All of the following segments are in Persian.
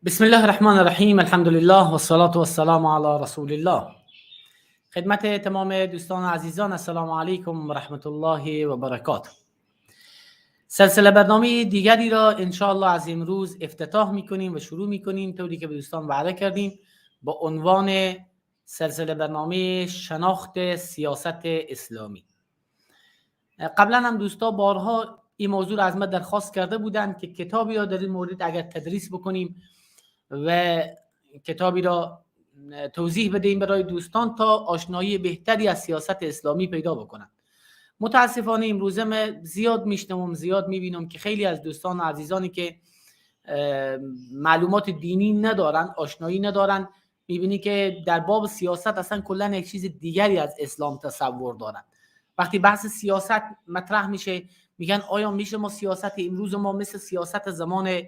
بسم الله الرحمن الرحیم. الحمد لله و الصلاة و السلام علی رسول الله. خدمت تمام دوستان و عزیزان، السلام علیکم و رحمت الله و برکاته. سلسله برنامه دیگری را انشاءالله از امروز افتتاح میکنیم و شروع میکنیم، طوری که به دوستان وعده کردیم، با عنوان سلسله برنامه شناخت سیاست اسلامی. قبلا هم دوستا بارها این موضوع را از من درخواست کرده بودند که کتابی را در این مورد اگر تدریس بکنیم و کتابی را توضیح بدهیم برای دوستان تا آشنایی بهتری از سیاست اسلامی پیدا بکنند. متاسفانه امروزه من زیاد میشنوم، زیاد میبینم که خیلی از دوستان و عزیزانی که معلومات دینی ندارن، آشنایی ندارن، میبینی که در باب سیاست اصلا کلا یک چیز دیگری از اسلام تصور دارن. وقتی بحث سیاست مطرح میشه، میگن آیا میشه ما سیاست امروز ما مثل سیاست زمان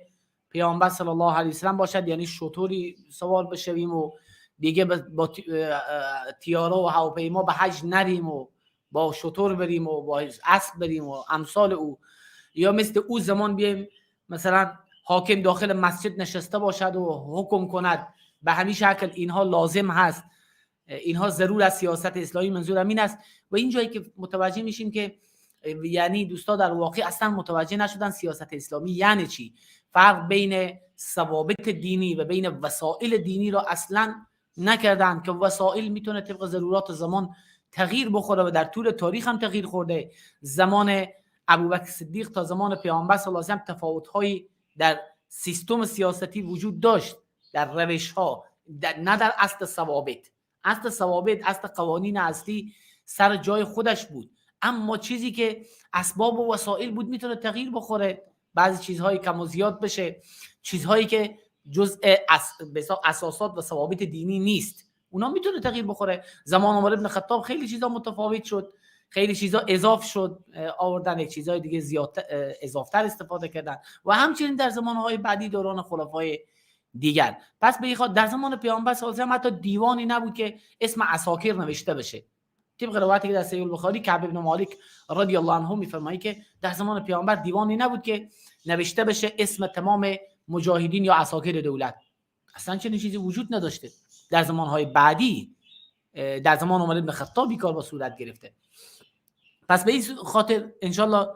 پیامبر صلی الله علیه و سلم باشد؟ یعنی شطوری سوار بشویم و دیگه با تیاره و هواپیما به حج نریم و با شطور بریم و با اسب بریم و امثال او، یا مثل او زمان بیایم مثلا حاکم داخل مسجد نشسته باشد و حکم کند. به همین شکل اینها لازم هست، اینها ضرور از سیاست اسلامی، منظورم این است. و این جایی که متوجه میشیم که یعنی دوستا در واقع اصلا متوجه نشدن سیاست اسلامی یعنی چی، فرق بین ثوابت دینی و بین وسایل دینی را اصلا نکردن که وسایل میتونه طبق ضرورات زمان تغییر بخوره و در طول تاریخ هم تغییر خورده. زمان ابوبکر صدیق تا زمان پیامبر صلی الله علیه و سلم تفاوت‌هایی در سیستم سیاستی وجود داشت، در روش‌ها، نه در اصل ثوابت. اصل ثوابت، اصل قوانین اصلی سر جای خودش بود، اما چیزی که اسباب و وسایل بود میتونه تغییر بخوره، بعضی چیزهای کم و زیاد بشه، چیزهایی که جزء اساسات و ثوابت دینی نیست اونا میتونه تغییر بخوره. زمان عمر بن خطاب خیلی چیزا متفاوت شد، خیلی چیزا اضاف شد، آوردن یک چیزای دیگه زیاد اضافتر استفاده کردن و همچنین در زمانهای بعدی دوران خلفای دیگر. پس به خاطر در زمان پیامبر صلی الله علیه و آله حتی دیوانی نبود که اسم عساکر نوشته بشه. طبق روایتی که در صحیح البخاری کعب بن مالک رضی الله عنه میفرمایید که در زمان پیامبر دیوانی نبود که نوشته بشه اسم تمام مجاهدین یا عساکر دولت، اصلا چنین چیزی وجود نداشته. در زمانهای بعدی در زمان عمر بن خطاب کار با صورت گرفته. پس به این خاطر انشالله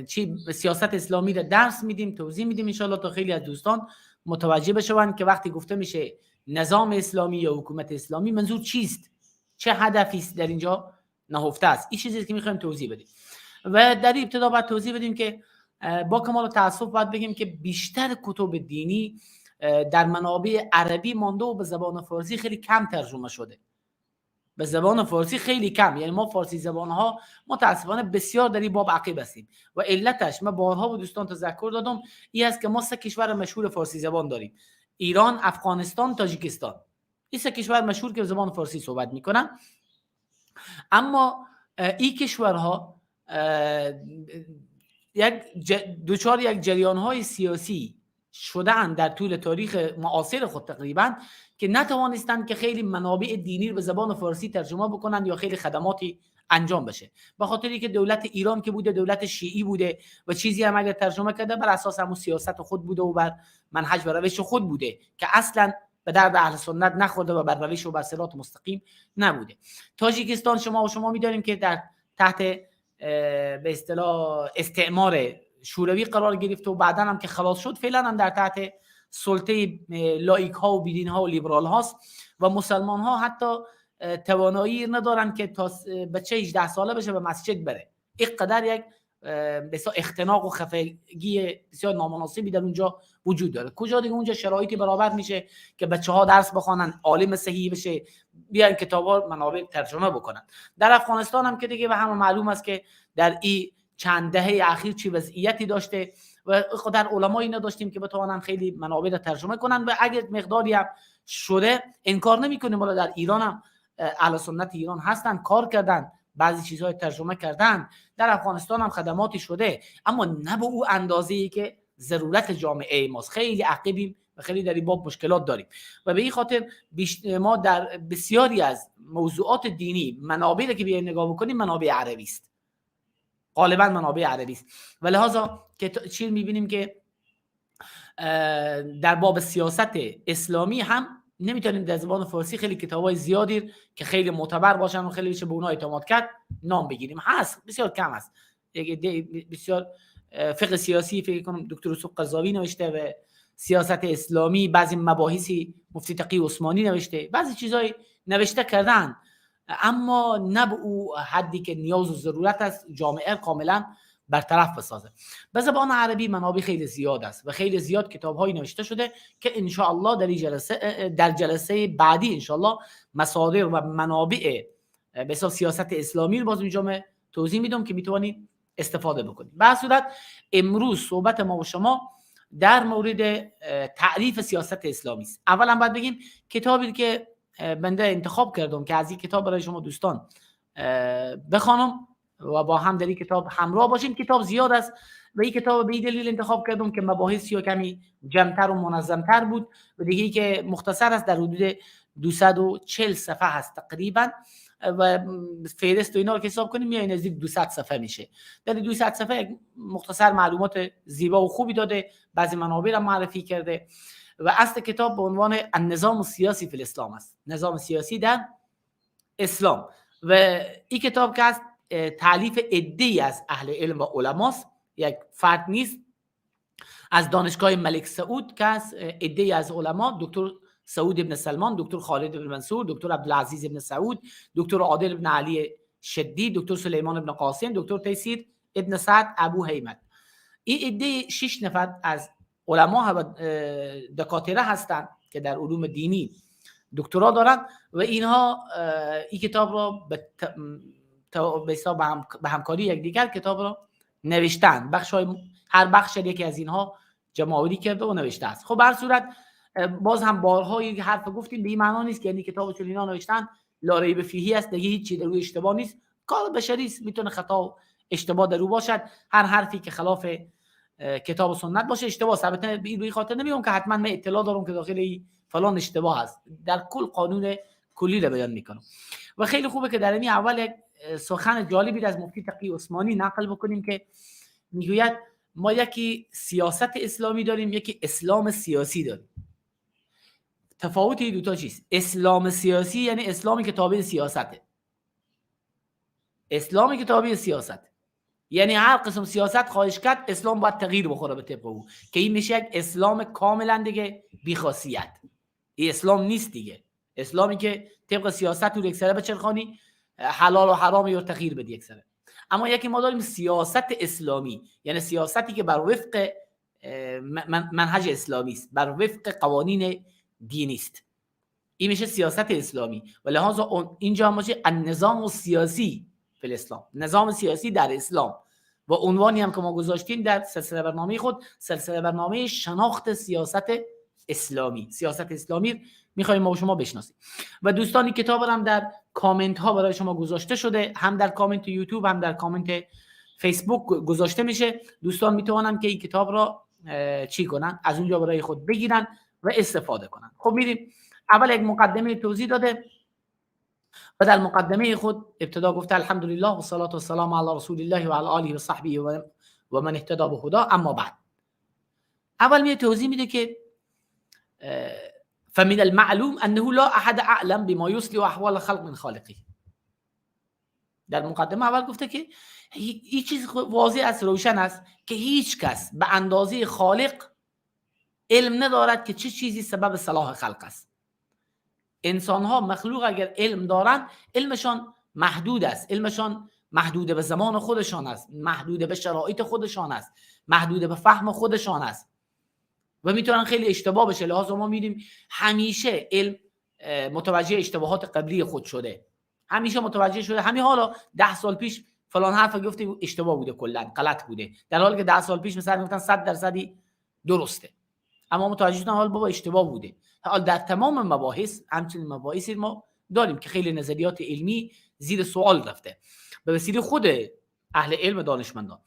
چی سیاست اسلامی را درس میدیم، توضیح میدیم انشالله تا خیلی از دوستان متوجه بشوند که وقتی گفته میشه نظام اسلامی یا حکومت اسلامی منظور چیست، چه هدفی است در اینجا نهفته است. این چیزی که میخوایم توضیح بدیم و در ابتدا باید توضیح بدیم که با کمال تاسف باید بگیم که بیشتر کتب دینی در منابع عربی مانده و به زبان فارسی خیلی کم ترجمه شده. به زبان فارسی خیلی کم، یعنی ما فارسی زبان‌ها متاسفانه بسیار در این باب عقب هستیم و علتش من بارها به دوستان تذکر دادم این است که ما سه کشور مشهور فارسی زبان داریم: ایران، افغانستان، تاجیکستان. این سه کشور مشهور که به زبان فارسی صحبت میکنن، اما این کشورها یک دچار یک جریان‌های سیاسی شدن در طول تاریخ معاصر خود تقریبا که نتوانستند که خیلی منابع دینی رو به زبان فارسی ترجمه بکنن یا خیلی خدماتی انجام بشه، به خاطری که دولت ایران که بوده دولت شیعی بوده و چیزی هم اگر ترجمه کرده بر اساس همون سیاست خود بوده و بر منهج و روش خود بوده که اصلا به درد اهل سنت نخورده و بر روش و بر صراط مستقیم نبوده. تاجیکستان شما می‌دانیم که در تحت به اصطلاح استعمار شوروی قرار گرفت و بعدا هم که خلاص شد فعلا هم در تحت سلطه لایک ها و بیدین ها و لیبرال هاست و مسلمان ها حتی توانایی ندارن که تا بچه 18 ساله بشه به مسجد بره. اینقدر یک بسیار اختناق و خفگی بسیار نامناسبی در اونجا وجود داره. کجا دیگه اونجا شرایطی برابر میشه که بچه ها درس بخوانن، عالم صحیح بشه، بیان کتابا منابع ترجمه بکنن. در افغانستان هم که دیگه به همه معلوم است که در این چند دهه اخیر چی وضعیتی داشته و در علمایی نداشتیم که بتوانن خیلی منابع را ترجمه کنن و اگر مقداری هم شده انکار نمی‌کنیم. بالا در ایران هم اهل سنت ایران هستن، کار کردن، بعضی چیزهای ترجمه کردن، در افغانستان هم خدماتی شده، اما نه به او اندازه‌ای که ضرورت جامعه ماست. خیلی عقبیم و خیلی در این باب مشکلات داریم و به این خاطر ما در بسیاری از موضوعات دینی منابعی که بیایم نگاه بکنیم منابع عربی است، غالبا منابع عربی است و لهذا که چی می‌بینیم که در باب سیاست اسلامی هم نمیتونیم در زبان فارسی خیلی کتاب‌های زیادی که خیلی معتبر باشن و خیلی بشه به اونها اعتماد کرد نام بگیریم. هست، بسیار کم است. بسیار فقه سیاسی فکر کنم دکتر یوسف قرضاوی نوشته و سیاست اسلامی بعضی مباحثی مفتی تقی عثمانی نوشته، بعضی چیزای نوشته کردن، اما نه به او حدی که نیاز و ضرورت است جامعه کاملا برطرف بسازه. به زبان عربی منابع خیلی زیاد است و خیلی زیاد کتاب‌های نوشته شده که انشاءالله در جلسه بعدی انشاءالله مصادر و منابع به حساب سیاست اسلامی رو باز اینجا توضیح میدم که میتونید استفاده بکنید. به هر صورت امروز صحبت ما و شما در مورد تعریف سیاست اسلامی است. اولا باید بگیم کتابی که بنده انتخاب کردم که از این کتاب برای شما دوستان بخوانم و با هم در این کتاب همراه باشیم. کتاب زیاد است و این کتاب به این دلیل انتخاب کردم که مباحثی و کمی جمع‌تر و منظم‌تر بود و دیگه ای که مختصر است، در حدود 240 صفحه هست تقریبا و فهرست و اینا رو که حساب کنیم میای نزدیک 200 صفحه میشه. در 200 صفحه مختصر معلومات زیبا و خوبی داده، بعضی منابع را معرفی کرده و اصل کتاب به عنوان النظام السیاسی فی الاسلام است، نظام سیاسی در اسلام. و این کتاب که است تالیف عده‌ای از اهل علم و علماست، یک فرد نیست. از دانشگاه ملک سعود که از عده‌ای از علما، دکتر سعود ابن سلمان، دکتر خالد ابن منصور، دکتر عبدالعزیز ابن سعود، دکتر عادل ابن علی شدی، دکتر سلیمان ابن قاسم، دکتر تیسیر ابن سعد ابو هیمت. این عده 6 نفر از علما و دکاتره هستند که در علوم دینی دکترا دارند و اینها این کتاب را به همکاری یکدیگر کتاب را نوشتند. هر بخش یکی از اینها جمع‌آوری کرده و نوشته است. خب به هر صورت باز هم بارها یک حرف گفتیم، به این معنا نیست که یعنی کتاب چون اینا نوشتن لا ریب فیه است، دیگه هیچ چیز در روی اشتباه نیست. کار بشری است، میتونه خطا و اشتباه در او باشد. هر حرفی که خلاف کتاب و سنت باشه اشتباه است. البته به این خاطر نمیگم که حتما من اطلاع دارم که داخل این فلان اشتباه است. در کل قانون کلی رو بیان میکنم. و خیلی خوبه که در این اول یک سخن جالبی از مفتی تقی عثمانی نقل بکنیم که میگوید ما یکی سیاست اسلامی داریم، یکی اسلام سیاسی داریم. تفاوت این دوتا چیست؟ اسلام سیاسی یعنی اسلامی که تابع سیاسته. اسلامی که تابع سیاست یعنی هر قسم سیاست خواهش کرد اسلام باید تغییر بخوره به طبق او، که این میشه یک اسلام کاملا دیگه بیخاصیت. این اسلام نیست دیگه. اسلامی که طبق سیاست رو یک سره بچرخانی، حلال و حرام رو تغییر بدی یک سره. اما یکی ما داریم سیاست اسلامی، یعنی سیاستی که بر وفق منهج اسلامی است، بر وفق قوانین دینی است. این میشه سیاست اسلامی و لحاظ اینجا هم میشه النظام السیاسی فی الاسلام، نظام سیاسی در اسلام. و عنوانی هم که ما گذاشتیم در سلسله برنامه خود، سلسله برنامه شناخت سیاست اسلامی. سیاست اسلامی میخوایم ما شما بشناسیم. و دوستان این کتاب هم در کامنت ها برای شما گذاشته شده، هم در کامنت یوتیوب هم در کامنت فیسبوک گذاشته میشه. دوستان میتونن که این کتاب را چی کنن، از اونجا برای خود بگیرن و استفاده کنن. خب میریم اول یک مقدمه توضیح داده و در مقدمه خود ابتدا گفته الحمدلله و صلات و سلام علی رسول الله و علی آله و صحبه و من اهتدی بهداه. اما بعد اول می توضیح میده که فمن المعلوم انه لا احد اعلم بما يصلح احوال الخلق من خالقه. در مقدمه اول گفته که این چیز واضح است، روشن است که هیچ کس به اندازه خالق علم ندارد که چه چیزی سبب صلاح خلق است. انسان ها مخلوق اگر علم دارند، علمشان محدود است، علمشان محدود به زمان خودشان است، محدود به شرایط خودشان است، محدود به فهم خودشان است و میتونن خیلی اشتباه بشه. لحاظ ما میدیم همیشه علم متوجه اشتباهات قبلی خود شده، همیشه متوجه شده. همین حالا 10 سال پیش فلان حرف گفتی اشتباه بوده، کلا غلط بوده، در حالی که 10 سال پیش مثلا گفتن 100% درسته، اما متوجه شدن حال بابا اشتباه بوده. حال در تمام مباحث همچنین مباحثی ما داریم که خیلی نظریات علمی زیر سوال رفته به وسیله خود اهل علم دانشمندان.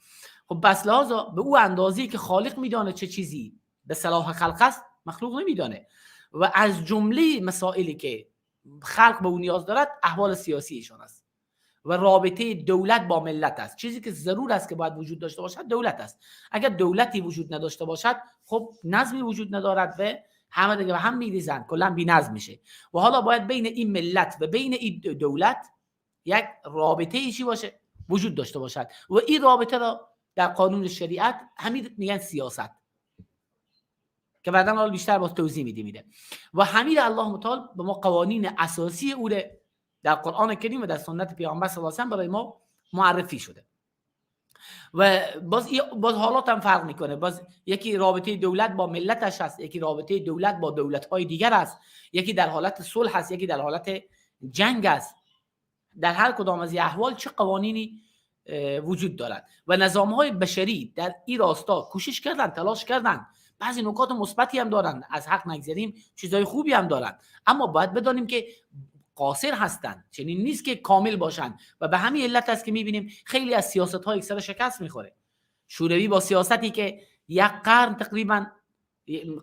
خب بس لحاظا به او اندازه‌ای که خالق میدانه چه چیزی به صلاح خلق است، مخلوق نمیدانه. و از جمله مسائلی که خلق به او نیاز دارد احوال سیاسی ایشان است. و رابطه دولت با ملت است. چیزی که ضرور است که باید وجود داشته باشد دولت است. اگر دولتی وجود نداشته باشد، خب نظمی وجود ندارد و همه دیگه به هم میریزن، کلا بی نظم میشه. و حالا باید بین این ملت و بین این دولت یک رابطه ای چی باشه؟ وجود داشته باشد. و این رابطه را در قانون شریعت همین میگن سیاست، که بعدا حالا بیشتر باز توضیح میده. و همین الله متعال به ما قوانین اساسی او در قرآن کریم و در سنت پیامبر صلی الله علیه و آله برای ما معرفی شده. و باز حالات هم فرق میکنه. باز یکی رابطه دولت با ملتش هست، یکی رابطه دولت با دولت‌های دیگر است، یکی در حالت صلح هست، یکی در حالت جنگ است. در هر کدام از این احوال چه قوانینی وجود دارد و نظام‌های بشری در این راستا کوشش کردن، تلاش کردن، بعضی نکات مثبتی هم دارن، از حق نگذریم، چیزهای خوبی هم دارن، اما باید بدانیم که قاصر هستند، چنین نیست که کامل باشند. و به همین علت است که می‌بینیم خیلی از سیاست‌ها یکسره شکست می‌خوره. شوروی با سیاستی که یک قرن تقریباً،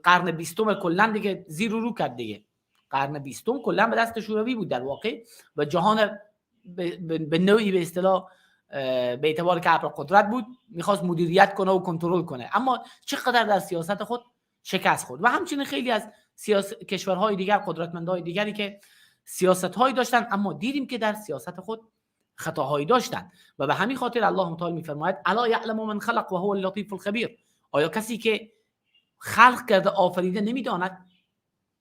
قرن بیستم کلاً دیگه زیر و رو کرد دیگه، قرن بیستم کلاً به دست شوروی بود در واقع و جهان به نوعی به اصطلاح به اعتبار که ابر قدرت بود میخواست مدیریت کنه و کنترل کنه، اما چقدر در سیاست خود شکست خورد. و همچنین خیلی از کشورهای دیگر، قدرتمندهای دیگری که سیاست‌هایی داشتن، اما دیدیم که در سیاست خود خطاهایی داشتن. و به همین خاطر الله متعال می‌فرماید الا یعلم من خلق و هو اللطیف الخبیر. آیا کسی که خلق کرده آفریده نمی‌داند؟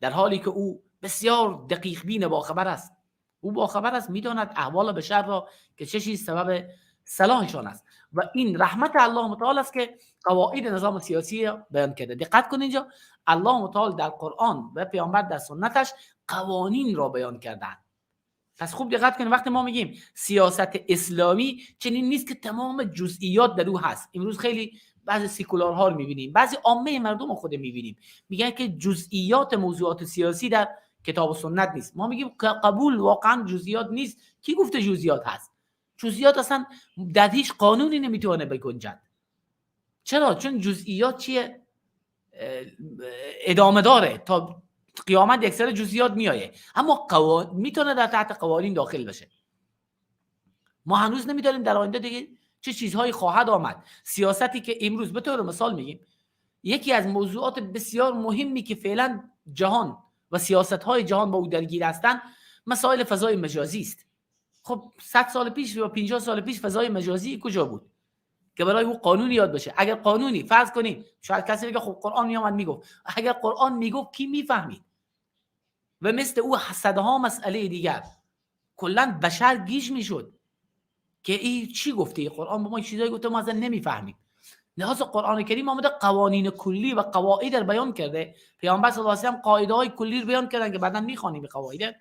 در حالی که او بسیار دقیق بین باخبر است. او باخبر است، می‌داند احوال بشر را که چه چیز سبب صلاحشان است. و این رحمت الله متعال است که قواعد نظام سیاسی را بیان کرده. دقت کنید اینجا الله متعال در قرآن و پیامبر در سنتش قوانین را بیان کردند. پس خوب دقت کنید، وقتی ما میگیم سیاست اسلامی چنین نیست که تمام جزئیات در او هست. امروز خیلی بعضی سیکولارها رو میبینیم، بعضی عامه مردم خود میبینیم میگن که جزئیات موضوعات سیاسی در کتاب و سنت نیست. ما میگیم قبول، واقعا جزئیات نیست. کی گفته جزئیات هست؟ جزئیات اصلا در هیچ قانونی نمیتونه بگنجد. چرا؟ چون جزئیات چیه؟ ادامه داره تا قیامت، یک سر جزئیات میایه، اما میتونه در تحت قوانین داخل بشه. ما هنوز نمیدونیم در آینده دیگه چه چیزهایی خواهد آمد. سیاستی که امروز به طور مثال میگیم، یکی از موضوعات بسیار مهمی که فعلا جهان و سیاست‌های جهان با او درگیر هستند، مسائل فضای مجازی است. خب 100 سال پیش یا 50 سال پیش فضای مجازی کجا بود که برای او قانونی یاد بشه؟ اگر قانونی فرض کنیم، شاید کسی بگه خب قرآن میامد میگفت. اگر قرآن میگفت کی میفهمید؟ و مثل او صدها مسئله دیگر کلا بشر گیج میشد که این چی گفته، قرآن به ما چیزایی گفته ما اصلا نمیفهمیم. لحاظ قرآن کریم آمده قوانین کلی و قواعد رو بیان کرده. پیامبر صلی الله علیه و آله قاعده های کلی رو بیان کردن که بعدا میخوانیم قواعد،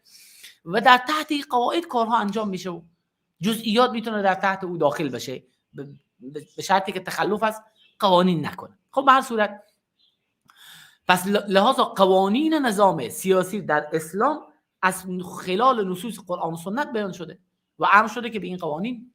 و در تحت این قواعد کارها انجام میشه و جزئیات میتونه در تحت او داخل بشه، به شرطی که تخلف از قوانین نکنه. خب به هر صورت پس لحاظ قوانین نظام سیاسی در اسلام از خلال نصوص قرآن و سنت بیان شده و امر شده که به این قوانین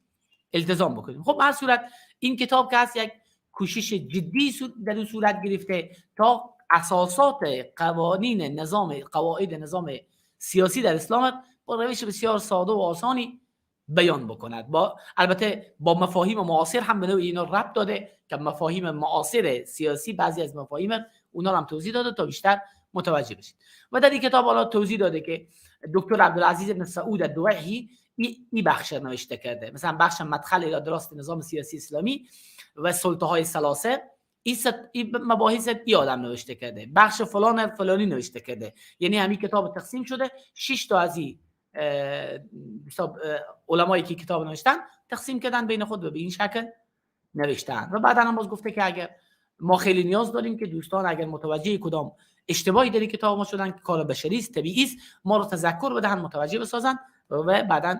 التزام بکنیم. خب به هر صورت این کتاب که هست یک کوشش جدی در اون صورت گرفته تا اساسات قوانین نظام، قواعد نظام سیاسی در اسلام با روش بسیار ساده و آسانی بیان بکند. با البته با مفاهیم معاصر هم به نوعی اینا ربط داده که مفاهیم معاصر سیاسی بعضی از مفاهیم اونا رو هم توضیح داده تا بیشتر متوجه بشید. و در این کتاب حالا توضیح داده که دکتر عبدالعزیز بن سعود الدوحی این بخش نوشته کرده، مثلا بخش مدخل الی دراسه نظام سیاسی اسلامی و سلطه های ثلاثه، این مباحث ای آدم نوشته کرده، بخش فلان فلانی نوشته کرده. یعنی همین کتاب تقسیم شده 6 تا از این علمایی که کتاب نوشتن تقسیم کردن بین خود و به این شکل نوشتن. و بعدا هم باز گفته که اگر ما خیلی نیاز داریم که دوستان اگر متوجه کدام اشتباهی در کتاب ما شدن که کار بشری است، طبیعی است، ما رو تذکر بدهن، متوجه بسازن و بعدا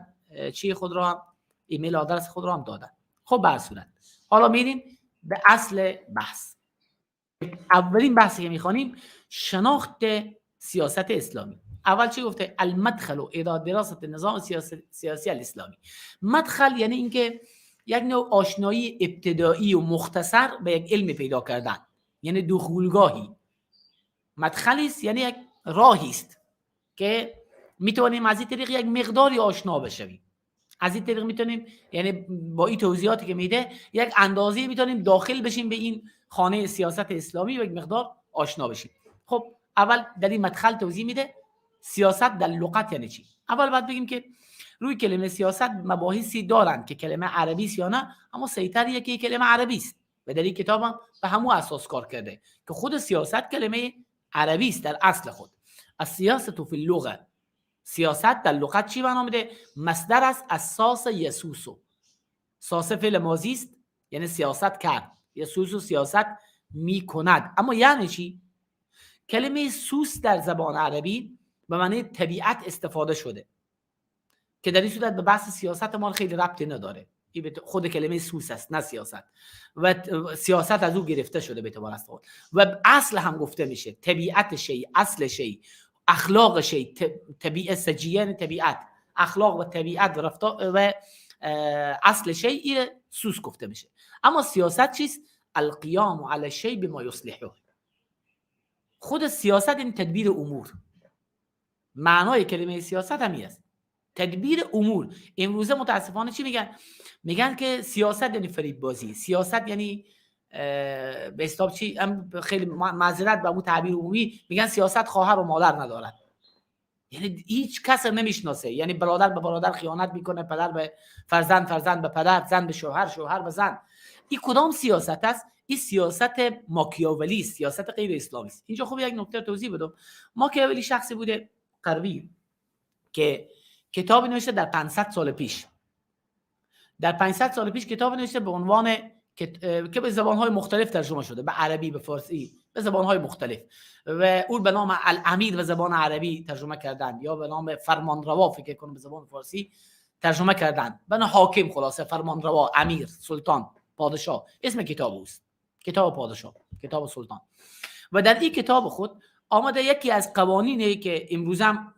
چی خود را هم ایمیل آدرس خود را هم دادن. خب به هر صورت حالا میریم به اصل بحث. اولین بحثی که میخوانیم شناخت سیاست اسلامی. اول چی گفته؟ المدخل الی دراسه نظام سیاسی الاسلامی. مدخل یعنی اینکه یک نوع آشنایی ابتدایی و مختصر به یک علم پیدا کردن، یعنی دخولگاهی. مدخلی است یعنی یک راهی است که میتونیم از این طریق یک مقداری آشنا بشویم. از این طریق میتونیم، یعنی با این توضیحاتی که میده یک اندازه‌ای میتونیم داخل بشیم به این خانه سیاست اسلامی و یک مقدار آشنا بشیم. خب اول در این مدخل توضیح میده سیاست در لغت یعنی چی. اول باید بگیم که روی کلمه سیاست مباحثی دارند که کلمه عربی است یا نه، اما صحیح‌تر که کلمه عربی است و در این کتاب هم به همون اساس کار کرده که خود سیاست کلمه عربی است در اصل خود. السیاست فی اللغه، سیاست در لغت چی معنا میده؟ مصدر است از ساس یسوسو. ساس فعل ماضی است، یعنی سیاست کرد، یسوسو سیاست میکند. اما یعنی چی؟ کلمه سوس در زبان عربی به معنی طبیعت استفاده شده که در این صورت به بحث سیاست ما خیلی ربطی نداره. خود کلمه سوس است نه سیاست، و سیاست از او گرفته شده به اعتبار اصل و اصل هم گفته میشه طبیعت شی، اصل شی، اخلاق شی، طبیعت سجیه، طبیعت، اخلاق و طبیعت و رفتار و اصل شی، این سوس گفته میشه. اما سیاست چیست؟ القیام علی الشی بما یصلحه. خود سیاست این تدبیر امور، معنای کلمه سیاست همی است، تدبیر امور. امروزه متاسفانه چی میگن؟ میگن که سیاست یعنی فریب بازی، سیاست یعنی به حساب چی، خیلی معذرت به اون تعبیر عمومی، میگن سیاست خواهر و مادر ندارد، یعنی هیچ کس نمیشناسه، یعنی برادر به برادر خیانت میکنه، پدر به فرزند، فرزند به پدر، زن به شوهر، شوهر به زن. این کدام سیاست است؟ این سیاست ماکیاولی است، سیاست غیر اسلامی است. اینجا خوب یک نکته توضیح بدم. ماکیاولی شخصی بوده غربی که کتابی نوشته در 500 سال پیش. در 500 سال پیش کتاب نوشته به عنوان که به زبان‌های مختلف ترجمه شده، به عربی، به فارسی، به زبان‌های مختلف، و او به نام الامیر به زبان عربی ترجمه کردن، یا به نام فرمانروا فکر کنم به زبان فارسی ترجمه کردن، به نام حاکم، خلاصه فرمانروا، امیر، سلطان، پادشاه، اسم کتاب اوست، کتاب پادشاه، کتاب سلطان. و در این کتاب خود آمده یکی از قوانینی که امروز هم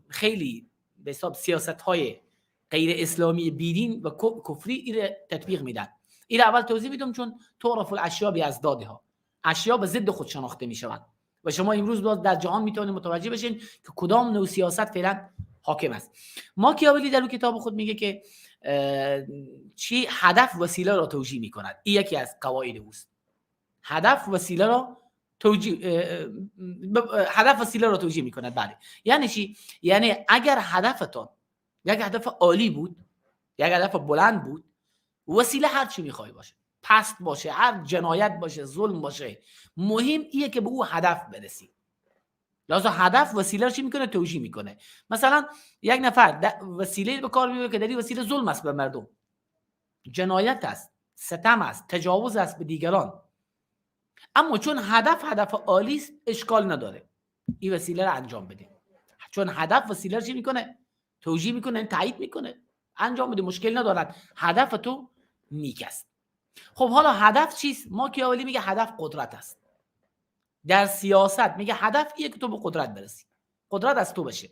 خیلی به حساب سیاست‌های غیر اسلامی بیدین و کفری ایره تطبیق میدن. ایره اول توضیح میدم، چون تعرف الاشیاء باضدادها، اشیا به ضد خود شناخته میشوند و شما امروز باز در جهان میتونید متوجه بشین که کدام نوع سیاست فعلا حاکم است. ماکیاولی در اون کتاب خود میگه که چی هدف وسیله را توجیه میکند. این یکی از قواعد اوست. هدف وسیله را توجیه، هدف وسیله را توجیه میکند. بله، یعنی چی؟ یعنی اگر هدفتان یک هدف عالی بود، یک هدف بلند بود، وسیله هر چی میخوای باشه، پست باشه، هر جنایت باشه، ظلم باشه، مهم اینه که به او هدف برسی. لازم هدف وسیله رو چی میکنه؟ توجیه میکنه. مثلا یک نفر وسیله به کار میبره که در این وسیله ظلم است به مردم، جنایت است، ستم است، تجاوز است به دیگران، اما چون هدف هدف عالی است اشکال نداره این وسیله رو انجام بده. چون هدف وسیله رو چی میکنه؟ توجیه میکنه، تایید میکنه، انجام بده، مشکل ندارد، هدف تو نیک است. خب حالا هدف چیست؟ ماکیاولی میگه هدف قدرت است. در سیاست میگه هدف اینه که تو به قدرت برسی، قدرت از تو بشه،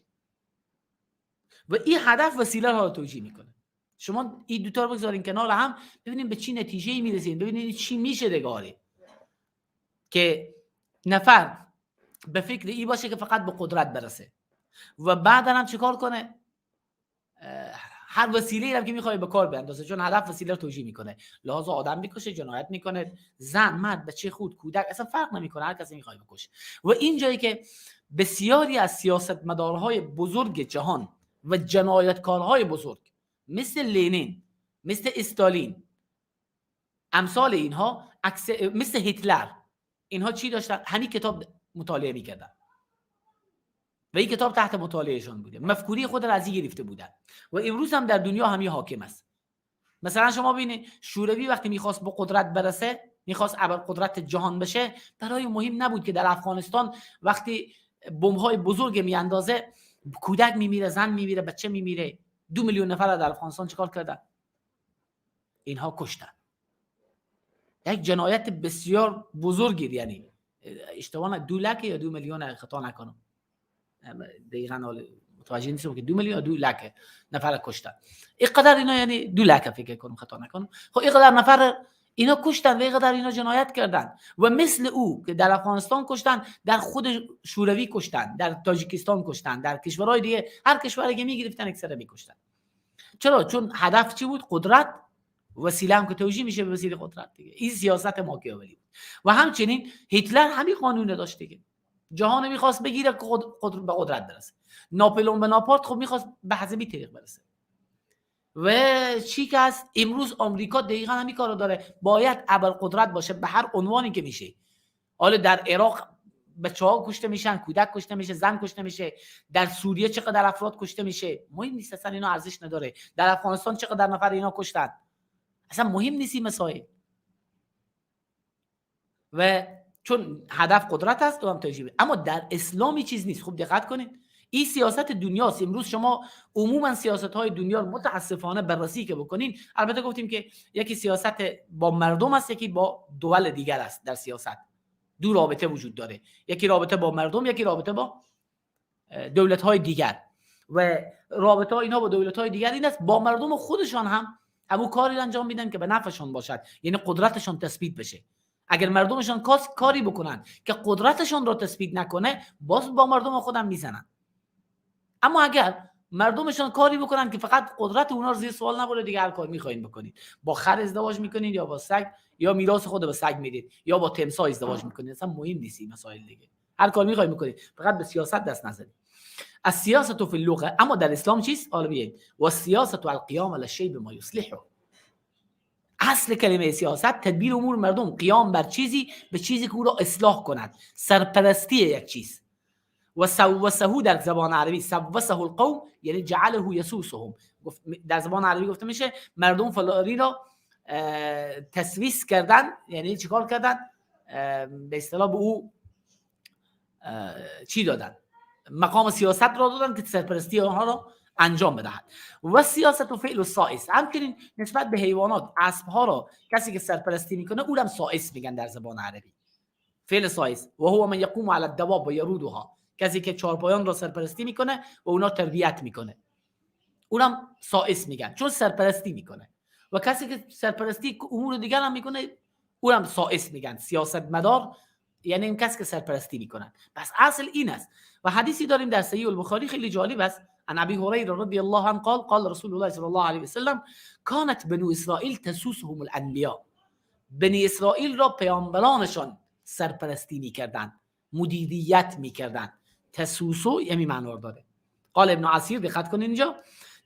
و این هدف وسیله رو توجیه میکنه. شما این دو تا رو بگذارین کنار هم، ببینیم به چی نتیجه‌ای میرسین، ببینید چی میشه دگاره که نفر به فکر ای باشه که فقط به قدرت برسه و بعدا هم چیکار کنه؟ هر وسیله‌ای هم که میخواد به کار بندازه، چون هدف وسیله رو توجیه میکنه. لحاظ آدم میکشه، جنایت میکنه، زن، مرد، بچه خود، کودک، اصلا فرق نمیکنه، هر کسی میخواد بکشه. و این جایی که بسیاری از سیاستمدارهای بزرگ جهان و جنایتکارهای بزرگ مثل لنین، مثل استالین، امثال اینها، مثل هیتلر، اینها چی داشتن؟ همین کتاب مطالعه میکردن و این کتاب تحت مطالعهشان بوده، مفکوری خود را از این گرفته بودن و امروز هم در دنیا همین حاکم است. مثلا شما ببینید شوروی وقتی میخواست به قدرت برسه، میخواست ابر قدرت جهان بشه، برای مهم نبود که در افغانستان وقتی بمب‌های بزرگ میاندازه کودک میمیره، زن میمیره، بچه میمیره، 2 میلیون نفر در افغانستان چیکار کردن؟ اینها کشتن. یک جنایت بسیار بزرگی، یعنی اشتباه 2 لک یا 2 میلیون خطا نکنم، دقیقاً متوجه نیستم که 2 میلیون یا 2 لک نفر کشتن. اینقدر اینا، یعنی 2 لک فکر کنم خطا نکنم، خب اینقدر نفر اینا کشتن و اینقدر اینا جنایت کردن و مثل او که در افغانستان کشتن، در خود شوروی کشتن، در تاجیکستان کشتن، در کشورهای دیگه، هر کشوری که میگرفتن اکثر میکشتن. چرا؟ چون هدف چی بود؟ قدرت. وسیله هم که توجیه میشه به وسیله قدرت دیگه. این سیاست ماکیاولی بود. و همچنین هیتلر همین قانون داشت دیگه، جهان میخواست بگیره که به قدرت برسه. ناپلئون بناپارت خب میخواست به حزبی طریق برسه. و چی که هست امروز آمریکا دقیقا همین کارو داره، باید ابر قدرت باشه به هر عنوانی که میشه. حالا در عراق بچه‌ها کشته میشن، کودک کشته میشه، زن کشته میشه، در سوریه چقدر افراد کشته میشه، مهم نیست، اصلا اینا ارزش نداره. در افغانستان چقدر نفر اینا کشتن، اصلا مهم نیست این مسائل. و چون هدف قدرت است و هم توجیه. اما در اسلامی چیز نیست. خوب دقت کنید، این سیاست دنیاست. امروز شما عموما سیاست‌های دنیا رو متاسفانه بررسی که بکنین، البته گفتیم که یکی سیاست با مردم است، یکی با دول دیگر است. در سیاست دو رابطه وجود داره، یکی رابطه با مردم، یکی رابطه با دولت‌های دیگر. و رابطه اینها با دولت‌های دیگر این است، با مردم خودشان هم همون کاری انجام میدن که به نفعشان باشد، یعنی قدرتشان تثبیت بشه. اگر مردمشان کاری بکنن که قدرتشان را تثبیت نکنه، باز با مردم خودم میزنن. اما اگر مردمشان کاری بکنن که فقط قدرت اونا رو زیر سوال نبره، دیگه هر کار میخواین بکنید، با خر ازدواج میکنید یا با سگ، یا میراث خود به سگ میدید، یا با تمساح ازدواج میکنید، اصلا مهم نیست این مسائل دیگه. هر کار میخواین بکنید، فقط به سیاست دست نزنید. از سیاست فی اللغه. اما در اسلام چیست؟ حالا بیاید و سیاست القیام علی الشیء بما یصلحه. اصل کلمه سیاست تدبیر امور مردم، قیام بر چیزی به چیزی که او را اصلاح کند، سرپرستی یک چیز. و سوسه در زبان عربی سوسه القوم یعنی جعله یسوسهم. در زبان عربی گفته میشه مردم فلانی را تسویس کردن، یعنی چیکار کردن؟ به اصطلاح به او چی دادن؟ مقام سیاست را دادن که سرپرستی آنها را انجام بدهد. و سیاست و فعل و سائس. همچنین نسبت به حیوانات، اسب‌ها را کسی که سرپرستی میکنه او هم سائس میگن در زبان عربی، فعل سائس. و هو من یقوم علی الدواب و یرودها، کسی که چارپایان را سرپرستی میکنه و اونا تربیت میکنه، اونم سائس میگن، چون سرپرستی میکنه. و کسی که سرپرستی امور دیگر هم میکنه اونم سائس میگن، سیاستمدار، یعنی این کسی که سرپرستی میکنن. پس اصل این است. و حدیثی داریم در صحیح البخاری خیلی جالب است. عن ابي هريره رضي الله عنه قال قال رسول الله صلى الله عليه وسلم كانت بنو اسرائيل تسوسهم الانبیاء. بنی اسرائیل را پیامبرانشان سرپرستی میکردند، مدیریت میکردند. تسوسو یعنی معنا داره. قال ابن عسیر، دقت کنین اینجا،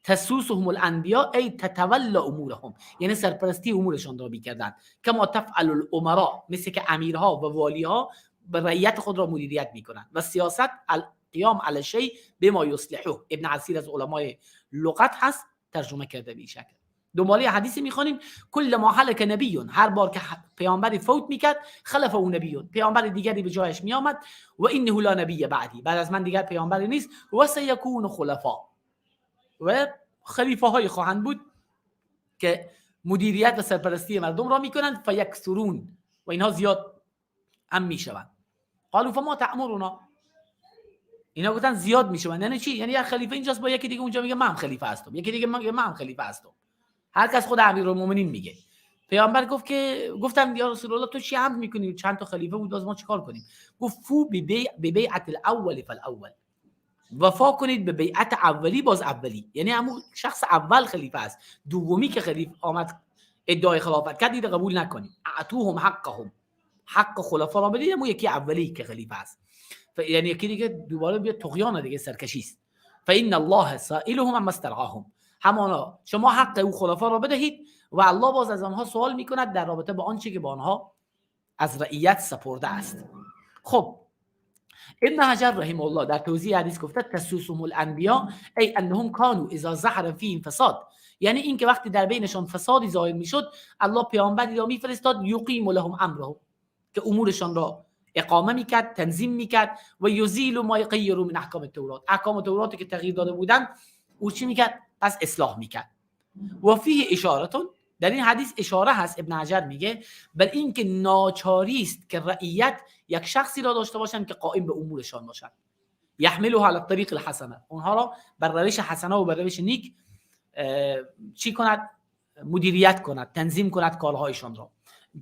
تسوسهم الانبیاء ای تتولى امورهم، یعنی سرپرستی امورشان را میکردند. کما تفعل الامراء، مثل که امیرها و والیها به رعیت خود را مدیریت میکنند. و سیاست القیام علی شیء بما یصلحه. ابن عسیر از علمای لغت هست، ترجمه کرده به این شکل. دنباله حدیثی میخوانیم، کل ما هلک نبی، هر بار که پیامبری فوت میکرد، خلف او نبی، پیامبر دیگری به جایش میآمد. و انه لا نبی بعدی، بعد از من دیگر پیامبری نیست. و سیکون خلفا، و خلیفه های خواهند بود که مدیریت و سرپرستی مردم را میکنند. فیکثرون، و اینها زیاد هم میشوند. قالوا فما تأمرنا، اینا گفتن زیاد میشوند. یعنی چی؟ یعنی یک خلیفه اینجاست با یکی دیگه اونجا میگه من هم خلیفه هستم، یکی دیگه میگه من هم خلیفه هستم، هر کس خود امیرالمومنین میگه. پیامبر گفت که گفتم یا رسول الله تو چی امر میکنی؟ چند تا خلیفه بود، باز ما چیکار کنیم؟ گفت فو ببیعت الاول فالاول، وفا کنید به بیعت اولی باز اولی، یعنی همون شخص اول خلیفه است، دومی که خلیفه آمد ادعای خلافت کرد دیگه قبول نکنید. اعطوهم حقهم، حق خلفا را بدید، همون یکی اولی که خلیفه است. یعنی یکی دیگه دوباره بیا طغیان دیگه، سرکشی است. فان الله سائلهم عما استرعاهم، همانا شما حق او خلفا را بدهید و الله باز از آنها سوال میکند در رابطه با آنچه که با آنها از رعیت سپرده است. خب ابن حجر رحمه الله در توضیح حدیث گفته تسوسهم الانبیاء ای انهم کانوا اذا ظهر فیهم فساد، یعنی اینکه وقتی در بینشان فسادی ظاهر میشد الله پیامبری را میفرستاد، یقیم لهم امرهم، که امورشان را اقامه میکرد، تنظیم میکرد. و یزیل ما یغیر من احکام التورات، احکام تورات که تغییر داده بودن او چی میکرد؟ پس اصلاح میکرد. و فیه اشارتون، در این حدیث اشاره هست، ابن حجر میگه بر اینکه ناچاری است که رعیت یک شخصی را داشته باشند که قائم به امورشان باشند، یحمله علی الطریق الحسنه، اونها را بر روش حسنه و بر روش نیک چی کند؟ مدیریت کند، تنظیم کند کارهایشان را.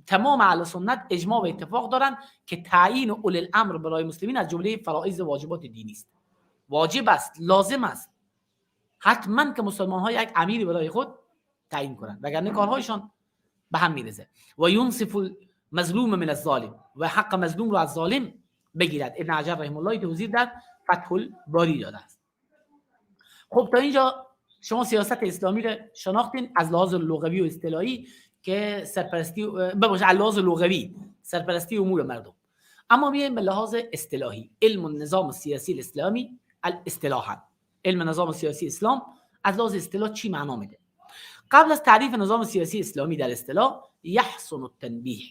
تمام اهل سنت اجماع و اتفاق دارند که تعیین اولی الامر برای مسلمین از جمله فرائض واجبات دینی است، واجب است، لازم است. حتما که مسلمان ها یک امیری برای خود تعیین کنند، وگرنه کارهایشان به هم میرزه. و ینصف المظلوم من الظالم، و حق مظلوم رو از ظالم بگیرد. ابن حجر رحمه الله توضیح در فتح الباری داده است. خب تا اینجا شما سیاست اسلامی رو شناختین از لحاظ لغوی و اصطلاحی که سرپرستی ببخشید از لحاظ لغوی سرپرستی امور مردم. اما میایم به لحاظ اصطلاحی، علم النظام السیاسی الاسلامی الاصطلاحا، علم نظام سیاسی اسلام از لحاظ اصطلاح چی معنا میده؟ قبل از تعریف نظام سیاسی اسلامی در اصطلاح یحسن التنبیه،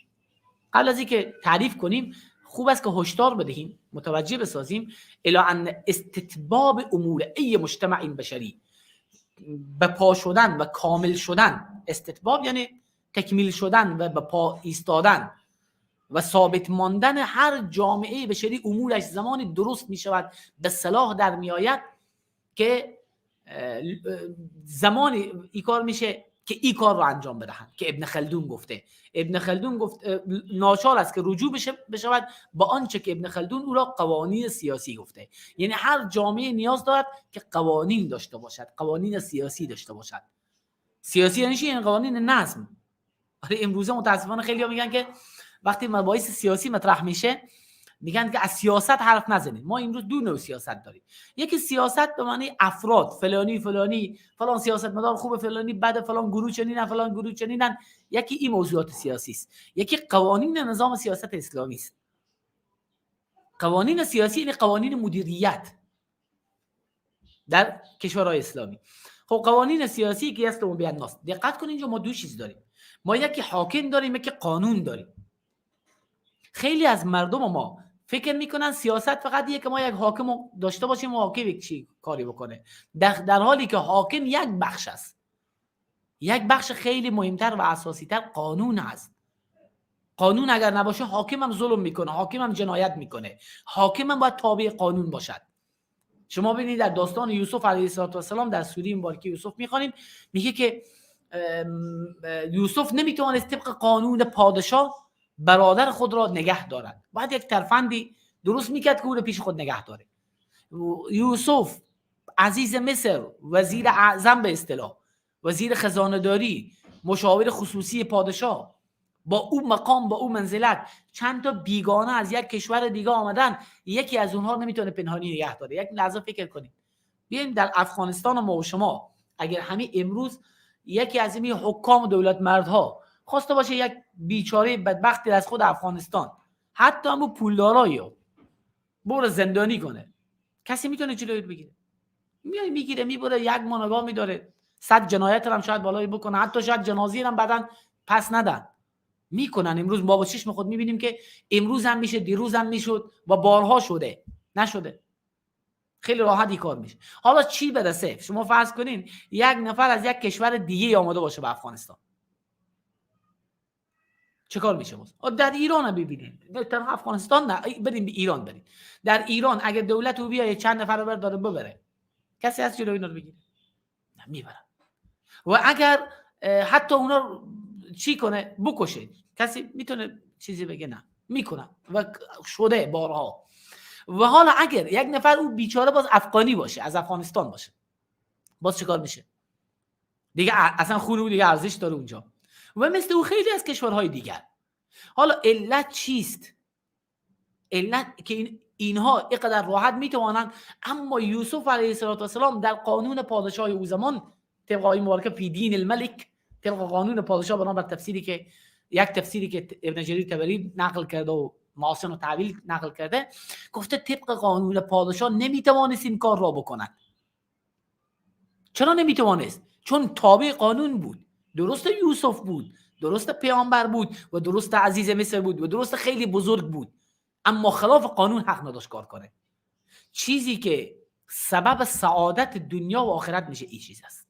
قبل از اینکه تعریف کنیم خوب است که هشدار بدهیم، متوجه بسازیم الی ان استتباب امور ای مجتمع بشری، به پا شدن و کامل شدن، استتباب یعنی تکمیل شدن و به پا ایستادن و ثابت ماندن هر جامعه بشری، امورش زمانی درست می شود، به صلاح در می آید که زمانی ای کار میشه که ای کار رو انجام بدهند که ابن خلدون گفته. ابن خلدون گفت ناچار است که رجوع بشود با آنچه که ابن خلدون او را قوانین سیاسی گفته. یعنی هر جامعه نیاز دارد که قوانین داشته باشد، قوانین سیاسی داشته باشد. سیاسی یعنی چی؟ یعنی قوانین نظم. آره امروزه متاسفانه خیلی‌ها میگن که وقتی مباحث سیاسی مطرح میشه میگن که از سیاست حرف نزنید. ما امروز دو نوع سیاست داریم. یکی سیاست به معنی افراد، فلانی فلانی فلان سیاستمدار خوبه، فلانی بده، فلان گروه چنینن، فلان گروه چنینن. یکی این موضوعات سیاسی است، یکی قوانین نظام سیاست اسلامی است. قوانین سیاسی یعنی قوانین مدیریت در کشورهای اسلامی. خب قوانین سیاسی که است و بیان ناس. دقت کنید اینجا ما دو چیز داریم. ما یکی حاکم داریم، یکی قانون داریم. خیلی از مردم ما فکر میکنن سیاست فقط یه که ما یک حاکم داشته باشیم و حاکم یک چی کاری بکنه، در حالی که حاکم یک بخش است. یک بخش خیلی مهمتر و اساسیتر قانون است. قانون اگر نباشه حاکم هم ظلم میکنه، حاکم هم جنایت میکنه، حاکم هم باید تابع قانون باشد. شما ببینید در داستان یوسف علیه السلام در سوره مبارکه یوسف میخوانیم، میگه که یوسف نمیتوانست طبق قانون پادشاه برادر خود را نگه دارد، باید یک ترفندی درست میکرد که او را پیش خود نگه داره. یوسف عزیز مصر، وزیر اعظم به اصطلاح، وزیر خزانه داری، مشاور خصوصی پادشاه، با او مقام، با او منزلت، چند تا بیگانه از یک کشور دیگه آمدن، یکی از اونها نمیتونه پنهانی نگه داره. یک لحظه فکر کنید، بیایم در افغانستان ما و شما اگر همین امروز یکی از این حکام دولت مردها خواسته باشه یک بیچاره بدبختی از خود افغانستان، حتی همون پولدارایو بره زندانی کنه، کسی میتونه جلوی بگیره؟ میای میگیره، میبره، یک ماه نگاه میداره، 100 جنایت هم شاید بالای بکنه، حتی شاید جنازی هم بعدن پس ندن. میکنن. امروز ما با چشم خود میبینیم که امروز هم میشه، دیروز هم میشد و بارها شده، نشده. خیلی راحت این کار میشه. حالا چی برسه؟ شما فرض کنین یک نفر از یک کشور دیگه آماده باشه به افغانستان، چه کار میشه باز؟ در ایران هم ببینید، تنها افغانستان نه، بریم به ایران بریم. در ایران اگر دولت او بیای چند نفر رو برداره ببره، کسی از جلوی اینا رو بگیره؟ نه، میبرن. و اگر حتی اونا چی کنه، بکشه، کسی میتونه چیزی بگه؟ نه، میکنن و شده بارها. و حالا اگر یک نفر او بیچاره باز افغانی باشه، از افغانستان باشه، باز چیکار میشه؟ دیگه اصلا خون او دیگه ارزش داره اونجا، و مثل او خیلی از کشورهای دیگر. حالا علت چیست؟ علت که اینها اینقدر راحت میتوانند، اما یوسف علیه السلام در قانون پادشاه او زمان، طبق آیه مبارکه فی دین الملک، طبق قانون پادشاه، بنابر تفسیری که یک تفسیری که ابن جریر طبری نقل کرده و محاسن و تعویل نقل کرده، گفته طبق قانون پادشاه نمیتوانست این کار را بکند. چرا نمیتوانست؟ چون تابع قانون بود. درست یوسف بود، درست پیامبر بود و درست عزیز مصر بود و درست خیلی بزرگ بود، اما خلاف قانون حق نداشت کار کنه. چیزی که سبب سعادت دنیا و آخرت میشه این چیز است.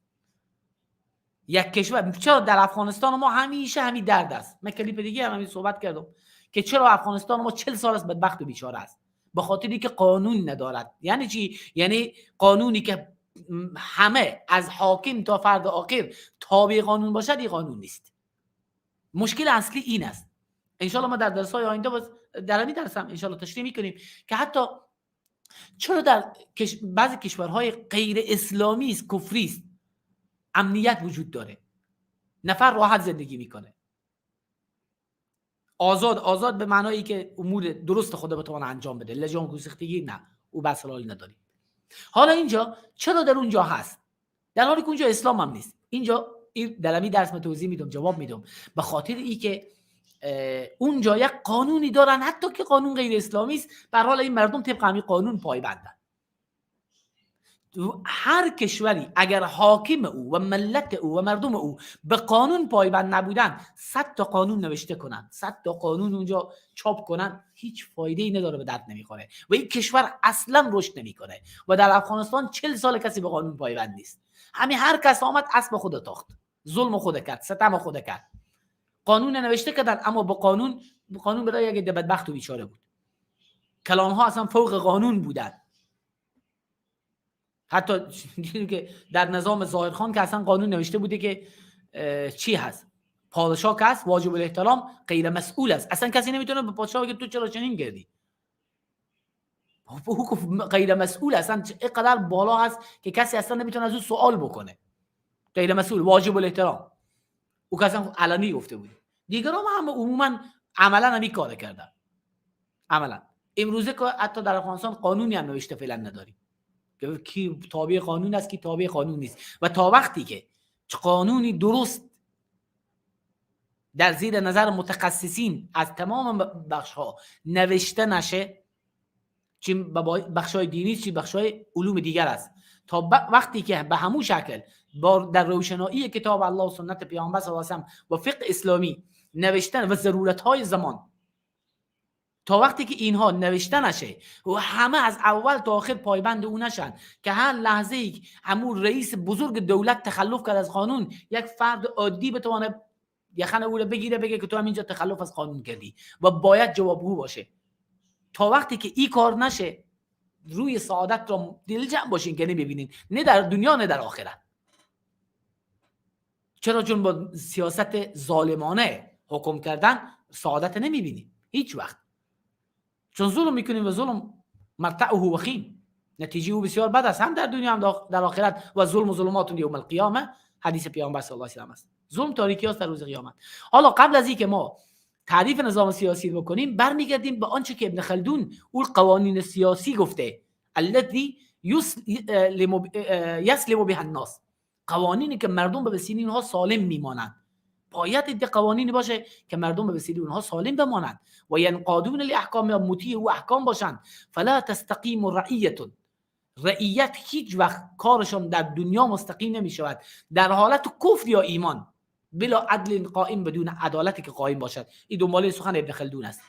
یک کشور، چرا در افغانستان ما همیشه همین درد است؟ من کلیپ دیگه هم همین صحبت کردم که چرا افغانستان ما 40 سال است بدبخت و بیچاره است، به خاطری که قانون ندارد. یعنی چی؟ یعنی قانونی که همه از حاکم تا فرد آخر تابع قانون باشد، این قانون نیست. مشکل اصلی این است. انشالله ما در درس‌های آینده باز در همین درس هم انشالله تشریح میکنیم که حتی چرا در بعضی کشورهای غیر اسلامی است، کفری است، امنیت وجود داره، نفر راحت زندگی میکنه، آزاد، آزاد به معنایی که امور درست خود بتونه انجام بده، لجام گسیختگی نه، او بحث حال نداریم. حالا اینجا چرا در اونجا هست در حالی که اونجا اسلام هم نیست؟ اینجا در همین درس من توضیح میدم، جواب میدم، به خاطر ای که اونجا یک قانونی دارن، حتی که قانون غیر اسلامی است، به هر حال این مردم طبق همین قانون پایبندن. هر کشوری اگر حاکم او و ملت او و مردم او به قانون پایبند نبودن، 100 تا قانون نوشته کنن، 100 تا قانون اونجا چاپ کنن، هیچ فایده ای نداره، به درد نمیخوره و این کشور اصلا رشد نمیکنه. و در افغانستان 40 سال کسی به قانون پایبند نیست. همین هر کس آمد اسب خود تاخت، ظلم خود کرد، ستم خود کرد. قانون نوشته کردن اما با قانون برای یک بدبخت و بیچاره بود. کلانها اصلا فوق قانون بودن. حتی دیدیم که در نظام ظاهرخان که اصلا قانون نوشته بوده که چی هست، پادشاه که هست واجب الاحترام، غیر مسئول است، اصلا کسی نمیتونه به پادشاه بگه تو چرا چنین کردی. او غیر مسئول، اصلا اینقدر بالا هست که کسی اصلا نمیتونه از او سوال بکنه. غیر مسئول، واجب الاحترام، او که اصلا علنی گفته بود. دیگران هم عموما عملا همین کار کردن. عملا امروزه که حتی در افغانستان قانونی هم نوشته فعلا نداریم که کی تابع قانون است کی تابع قانون نیست. و تا وقتی که قانونی درست در زیر نظر متخصصین از تمام بخش‌ها نوشته نشه، چه بخش‌های دینی چه بخش‌های علوم دیگر است، تا وقتی که به همون شکل در روشنایی کتاب الله و سنت پیامبر صلی الله علیه و و فقه اسلامی نوشتن و ضرورت‌های زمان، تا وقتی که اینها نوشته نشه و همه از اول تا آخر پایبند او نشن، که هر لحظه ای همون رئیس بزرگ دولت تخلف کرد از قانون، یک فرد عادی بتونه یخن او رو بگیره بگه که تو هم اینجا تخلف از قانون کردی و باید جوابگو باشه. تا وقتی که این کار نشه، روی سعادت را دل جمع باشین که نمیبینین، نه در دنیا نه در آخرت. چرا؟ چون با سیاست ظالمانه حکم کردن سعادت نمیبینیم هیچ وقت، چون ظلم میکنیم و ظلم مرتعه وخیم، نتیجه او بسیار بد است، هم در دنیا هم در آخرت. و ظلم و ظلمات یوم القیامه، حدیث پیامبر صلی الله علیه و سلم است، ظلم تاریکی است در روز قیامت. حالا قبل از اینکه ما تعریف نظام سیاسی بکنیم، برمیگردیم به آنچه که ابن خلدون اون قوانین سیاسی گفته، الذی یسلم بها الناس، قوانینی که مردم به وسیله اینها سالم میمانند. باید ایده قوانینی باشه که مردم به وسیله اونها سالم بمانند و ینقادون لاحکام، یا مطیع و احکام باشند. فلا تستقیم رعیت، رعیت هیچ وقت کارشان در دنیا مستقیم نمی شود در حالت کفر یا ایمان، بلا عدل قائم، بدون عدالتی که قائم باشد. این دنباله سخن ابن خلدون است.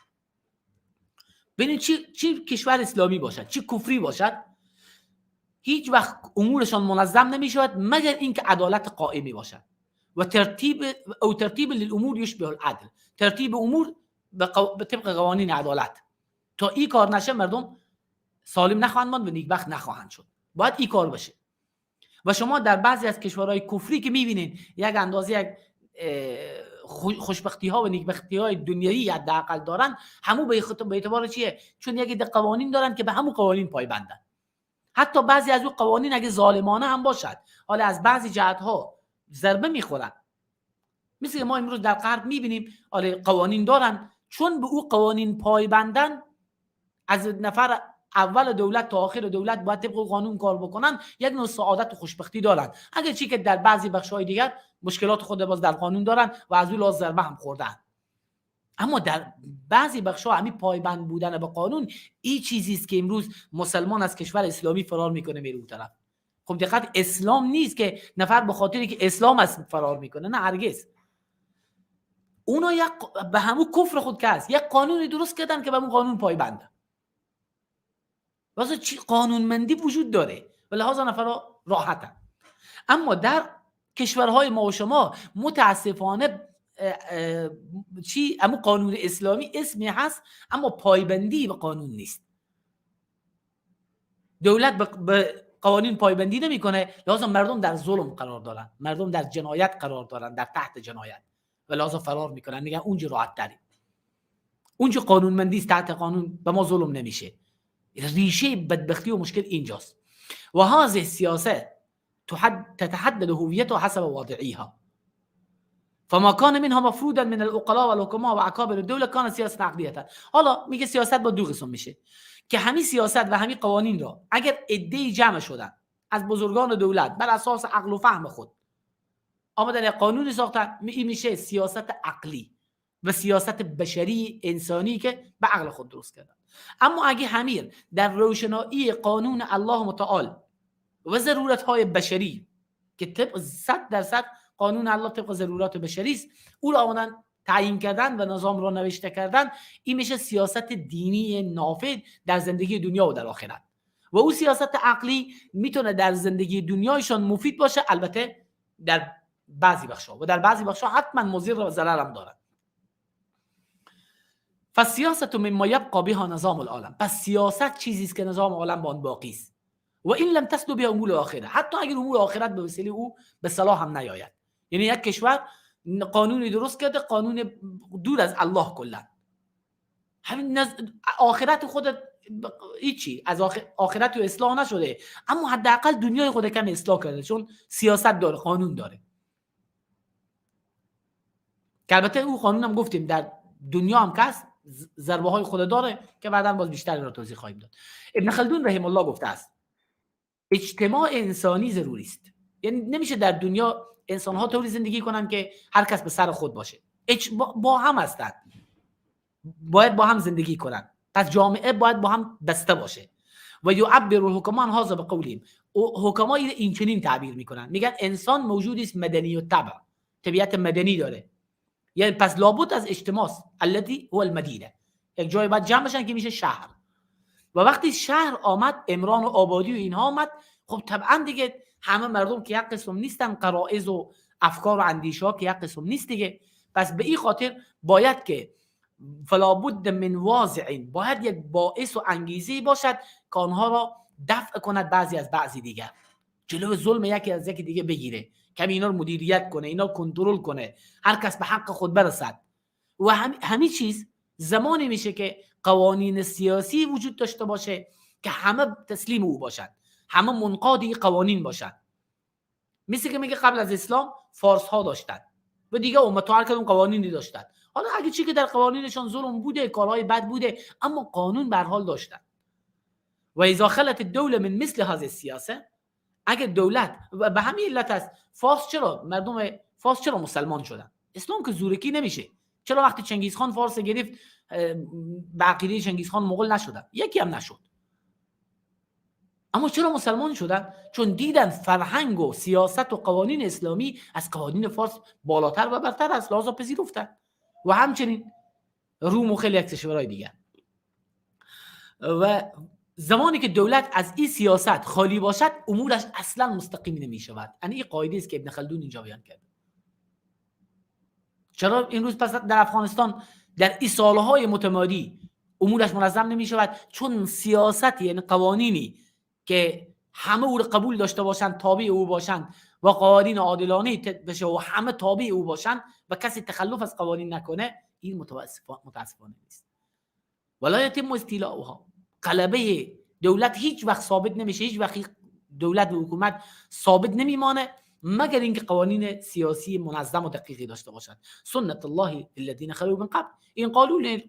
ببینید چی کشور اسلامی باشد چی کفری باشد، هیچ وقت امورشان منظم نمی شود مگر اینکه عدالت قائمی باشد و ترتیب او ترتیب للامور یشبه العدل، ترتیب امور به طبق قوانین عدالت. تا این کار نشه مردم سالم نخواهند ماند و نیکبخت نخواهند شد. باید این کار باشه. و شما در بعضی از کشورهای کفری که میبینین یک اندازه یک خوشبختی ها و نیکبختی های دنیایی حداقل دارن، همو به اعتبار چیه؟ چون یک قوانین دارن که به همون قوانین پایبندن. حتی بعضی از اون قوانین اگه ظالمانه هم باشد، حالا از بعضی جهت ها ضربه میخورن. مثل ما امروز در غرب میبینیم آره قوانین دارن، چون به او قوانین پایبندن، از نفر اول دولت تا آخر دولت باید طبق قانون کار بکنن، یک نوع سعادت و خوشبختی دارن، اگر چی که در بعضی بخش‌های دیگر مشکلات خود باز در قانون دارن و از اون لحاظ ضربه هم خوردن. اما در بعضی بخش‌ها همین پایبند بودن به قانون این چیزی است که امروز مسلمان از کشور اسلامی فرار میکنه میره اون طرف. خب دقت، اسلام نیست که نفر به خاطری که اسلام است فرار میکنه، نه هرگز. اونا یک به همون کفر خود که هست یک قانونی درست کردن که به همون قانون پایبندن. واسه چی قانونمندی وجود داره و لحاظ نفرها راحتن. اما در کشورهای ما و شما متاسفانه چی اما قانون اسلامی اسمی هست اما پایبندی به قانون نیست. دولت به قوانین پایبندی نمیکنه، لازم مردم در ظلم قرار دارن، مردم در جنایت قرار دارن، در تحت جنایت، و لازم فرار میکنن، میگن اونجا راحت تریم، اونجا قانونمندی است، تحت قانون به ما ظلم نمیشه. ریشه بدبختی و مشکل اینجاست. و هذه السیاسه تتحدد هویتها حسب واضعیها، فما كان منها مفروضا من العقلاء والحکما و اکابر الدوله كان سیاست عقلیه. حالا میگه سیاست با دو قسم میشه که همین سیاست و همین قوانین را اگر عده‌ای جمع شدن از بزرگان دولت بر اساس عقل و فهم خود آمدن یک قانونی ساختن، این میشه سیاست عقلی و سیاست بشری انسانی که به عقل خود درست کردن. اما اگه همیر در روشنایی قانون الله متعال و ضرورت های بشری که طبق 100% قانون الله طبق ضرورات بشری است، او را آمدن تعیین کردن و نظام را نوشته کردن، این میشه سیاست دینی نافذ در زندگی دنیا و در آخرت. و او سیاست عقلی میتونه در زندگی دنیایشان مفید باشه، البته در بعضی بخش‌ها، و در بعضی بخش‌ها حتما مضر و ضرر هم دارد. فالسیاست مما یبقى بها نظام العالم، پس سیاست چیزی است که نظام عالم با آن باقی است. و این لم تصلح بها امور آخره، حتی اگر امور آخرت به وسیله او به صلاح هم نیاید. یعنی یک کشور قانونی درست کرده، قانون دور از الله کلا، همین آخرت خود هیچی از آخرت اصلاح نشده، اما حداقل دنیای خود کم اصلاح کرده، چون سیاست داره، قانون داره. که البته او قانون هم گفتیم در دنیا هم کس ضربه های خود داره که بعدا باز بیشتر را توضیح خواهیم داد. ابن خلدون رحم الله گفته است اجتماع انسانی ضروری است. یعنی نمیشه در دنیا انسان ها طوری زندگی کنن که هر کس به سر خود باشه، با هم هستند، باید با هم زندگی کنن، پس جامعه باید با هم بسته باشه. و یعبر الحکما عن هذا بقولهم، حکما این چنین تعبیر میکنن، میگن انسان موجودی است مدنی و طبع، طبیعت مدنی داره، یعنی پس لابد از اجتماع است، الذی هو المدینه، یک جای باید جمع بشن که میشه شهر. و وقتی شهر آمد، عمران و آبادی و اینها آمد، خب طبعا دیگه همه مردم که یک قسم نیستن، غرایز و افکار و اندیشه ها که یک قسم نیست دیگه، پس به این خاطر باید که فلا بد من واضع، باید یک باعث و انگیزه باشد که آنها را دفع کند بعضی از بعضی دیگر، جلو ظلم یکی از یکی دیگه بگیره، کمی اینا رو مدیریت کنه، اینا رو کنترل کنه، هر کس به حق خود برسد. و همین چیز زمانی میشه که قوانین سیاسی وجود داشته باشه که همه تسلیم او باشند، همه منقاد این قوانین باشند. مثل که میگه قبل از اسلام فارس ها داشتن و دیگه امت ها هر کدوم قوانینی داشتن، حالا اگه چی که در قوانینشان ظلم بوده، کارهای بد بوده، اما قانون به هر حال داشتن. و اذا خلت الدوله من مثل هذه السیاسه، اگه دولت و به همین علت است فارس چرا، مردم فارس چرا مسلمان شدن؟ اسلام که زورکی نمیشه. چرا وقتی چنگیز خان فارس گرفت به عقیده چنگیز خان مغول نشدن؟ یکی هم نشد. اما چرا مسلمان شدن؟ چون دیدن فرهنگ و سیاست و قوانین اسلامی از قوانین فارس بالاتر و برتر است، لازم پذیرفتن. و همچنین روم و خیلی از کشورهای دیگر. و زمانی که دولت از این سیاست خالی باشد، امورش اصلا مستقیم نمی شود. یعنی این قاعده است که ابن خلدون اینجا بیان کرد. چرا امروز پس در افغانستان در این سالهای متمادی امورش منظم نمی شود؟ چون سیاست، یعنی قوانینی که همه او رو قبول داشته باشند، تابع او باشند و قوانین عادلانه بشه و همه تابع او باشند و کسی تخلف از قوانین نکنه، این متاسفانه نیست. ولا یتم استیلاؤها، غلبه دولت هیچ وقت ثابت نمیشه، هیچ وقت دولت و حکومت ثابت نمیمانه مگر اینکه قوانین سیاسی منظم و دقیقی داشته باشد. سنت الله الذین خلو من قبل، این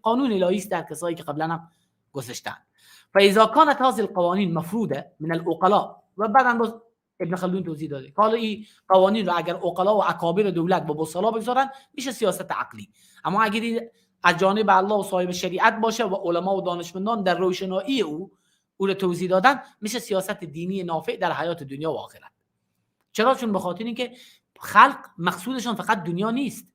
قانون الهی است در کسایی که قبلا هم گذشتند. فاذا كانت هذه القوانین مفروضه من العقلاء، و بعدا باز ابن خلدون توضیح داده که حالا این قوانین رو اگر عقلا و اکابر دولت با بصلا بگذارن میشه سیاست عقلی، اما اگر از جانب الله و صاحب شریعت باشه و علما و دانشمندان در روشنایی او رو توضیح دادن، میشه سیاست دینی نافع در حیات دنیا و آخرت. چرا؟ چون به خاطر اینکه خلق مقصودشان فقط دنیا نیست،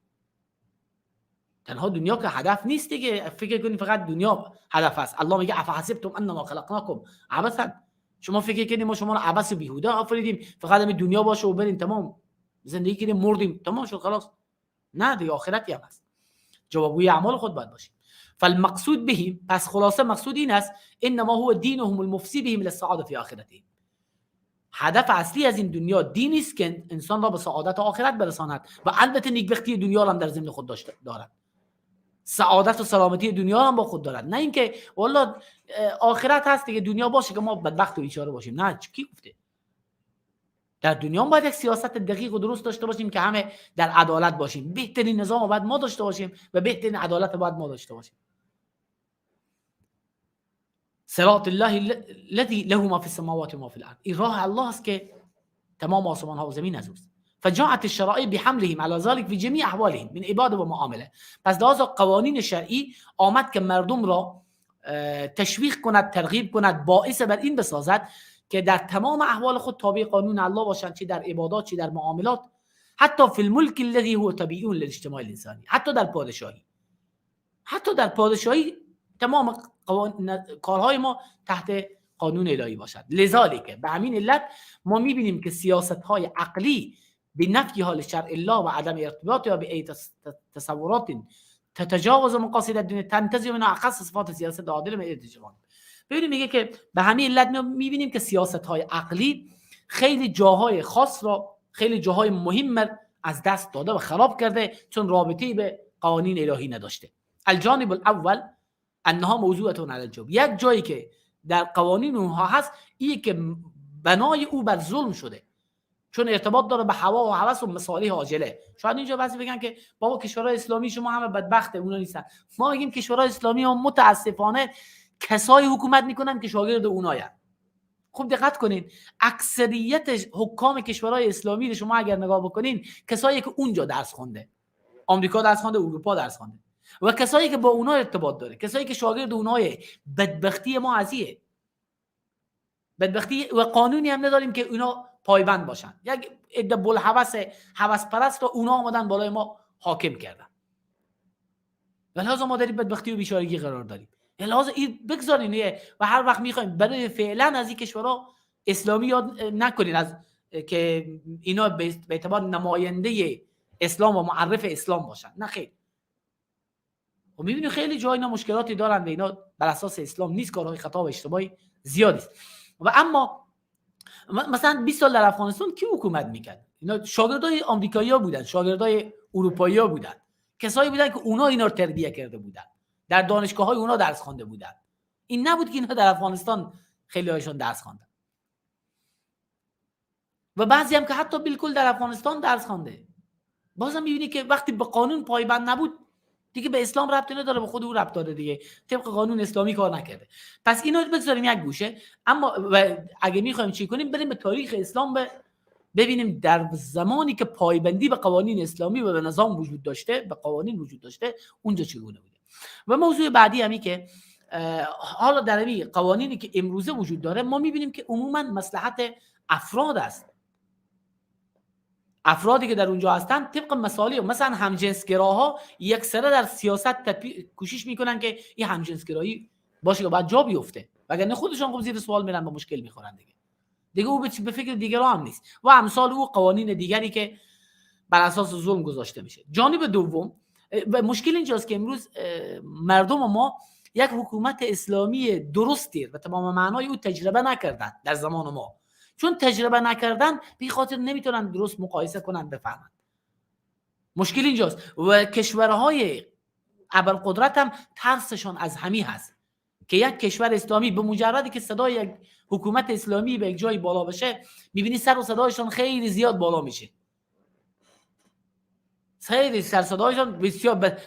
تنها دنیا که هدف نیست دیگه. فکر کنید فقط دنیا هدف است. الله میگه افحسبتم انما خلقناکم عبثا، شما فکر کنید ما شما رو عبث و بیهوده آفریدیم، فقط همین دنیا باشه و بریم تمام زندگی کنیم مردیم تمام شد خلاص. نه دیگه، آخرتی هم هست، جوابگوی اعمال خود باید باشیم. فالمقصود بهم، پس خلاصه مقصود این است، انما هو دینهم المفضی بهم للسعاده فی آخرتهم. هدف اصلی از این دنیا دینی است که انسان را به سعادت آخرت برساند و البته نیکبختی دنیا را هم در ضمن خود دارد. سعادت و سلامتی دنیا هم با خود دارد. نه اینکه والله آخرت هست دیگه، دنیا باشه که ما بدبخت و بیچاره باشیم. نه، کی گفته؟ در دنیا باید یک سیاست دقیق و درست داشته باشیم که همه در عدالت باشیم. بهترین نظام باید ما داشته باشیم و بهترین عدالت باید ما داشته باشیم. صراط الله الذی له ما فی السماوات و ما فی الارض، این راه الله است که تمام آسمان ها و زمین از اوست. فجاءت الشرائع بحملهم على ذلك في جميع احوالهم من عباده و معامله. پس لحاظ قوانین شرعی آمد که مردم را تشویق کند، ترغیب کند، باعث بر این بسازد که در تمام احوال خود تابع قانون الله باشند، چه در عبادات چه در معاملات. حتی فی الملک الذی هو طبیعی للاجتماع الانسانی، حتی در پادشاهی، حتی در پادشاهی تمام کارهای ما تحت قانون الهی باشد. لذالک به همین علت ما میبینیم که سیاست‌های عقلی به نفی حال شرع الله و عدم ارتباط یا به ای تصورات تتجاوز مقاصد الدنیا تنتزع من اخص صفات سیاست عادل من الجوان. ببینیم میگه که به همین علت میبینیم که سیاست‌های عقلی خیلی جاهای خاص را، خیلی جاهای مهم از دست داده و خراب کرده، چون رابطه‌ای به قوانین الهی نداشته. الجانب الاول انها موضوعتون علی الجوب، یک جایی که در قوانین اونها هست اینه که بنای او بر ظلم شده، چون ارتباط داره به هوا و هوس و مصالح عاجله. شاید اینجا بعضی بگن که بابا کشورهای اسلامی شما همه بدبخته، اونا نیستن. ما میگیم کشورهای اسلامی هم متاسفانه کسایی حکومت میکنن که شاگرد اوناین. خوب دقت کنین، اکثریت حکام کشورهای اسلامی رو شما اگر نگاه بکنین، کسایی که اونجا درس خونده، آمریکا درس خونده، اروپا درس خونده، و کسایی که با اونا ارتباط داره، کسایی که شاگرد اونای، بدبختی ما ازیه. بدبختی و قانونی هم نداریم که اونا پایبند باشن. یک عده بلهوس هوس پرست رو اونا آمدن بالای ما حاکم کردن. ولهذا ما در این بدبختی و بیچارگی قرار داریم. لحاظ این بگذارین و هر وقت میخوایم برای فعلا از این کشورها اسلامی یاد نکنین، از که اینا به اعتبار نماینده اسلام و معرف اسلام باشن. نه خیر. و میبینیم خیلی جای اینا مشکلاتی دارن و اینا بر اساس اسلام نیست، کارهای خطا و اشتباهی زیاد است. و اما مثلا 20 سال در افغانستان کی حکومت میکرد؟ اینا شاگردای آمریکایی‌ها بودن، شاگردای اروپایی‌ها بودن، کسایی بودن که اونا اینا رو تربیه کرده بودن، در دانشگاه‌های اونا درس خوانده بودن. این نبود که اینا در افغانستان خیلی هایشون درس خواندن و بعضی هم که حتی بالکل در افغانستان درس خوانده. بازم می‌بینی که وقتی به قانون پایبند نبود دیگه به اسلام ربطی نداره، به خود او ربط داره دیگه، طبق قانون اسلامی کار نکرده. پس اینو بگذاریم یک گوشه. اما و اگه می‌خوایم چی کنیم، بریم به تاریخ اسلام ببینیم در زمانی که پایبندی به قوانین اسلامی و به نظام وجود داشته، به قوانین وجود داشته، اونجا چگونه بوده. و موضوع بعدی همی که حالا در این قوانینی که امروزه وجود داره ما می‌بینیم که عموماً مصلحت افراد است. افرادی که در اونجا هستن طبق مسائل، مثلا همجنسگراها یک سره در سیاست کوشش میکنن که این همجنسگرایی باشه که باید جا بیفته، وگرنه خودشان خب زیر سوال میرن و مشکل میخورن دیگه او به فکر دیگران هم نیست و امثال او قوانین دیگری که بر اساس ظلم گذاشته میشه. جانب دوم و مشکل اینجاست که امروز مردم ما یک حکومت اسلامی درستی و تمام معنای او تجربه نکردن در زمان ما. چون تجربه نکردن بی خاطر نمیتونن درست مقایسه کنن بفهمن. مشکل اینجاست و کشورهای ابرقدرت هم ترسشان از همی هست که یک کشور اسلامی به مجردی که صدای یک حکومت اسلامی به یک جایی بالا بشه، میبینی سر و صدایشان خیلی زیاد بالا میشه، خیلی سر صدایشان بسیار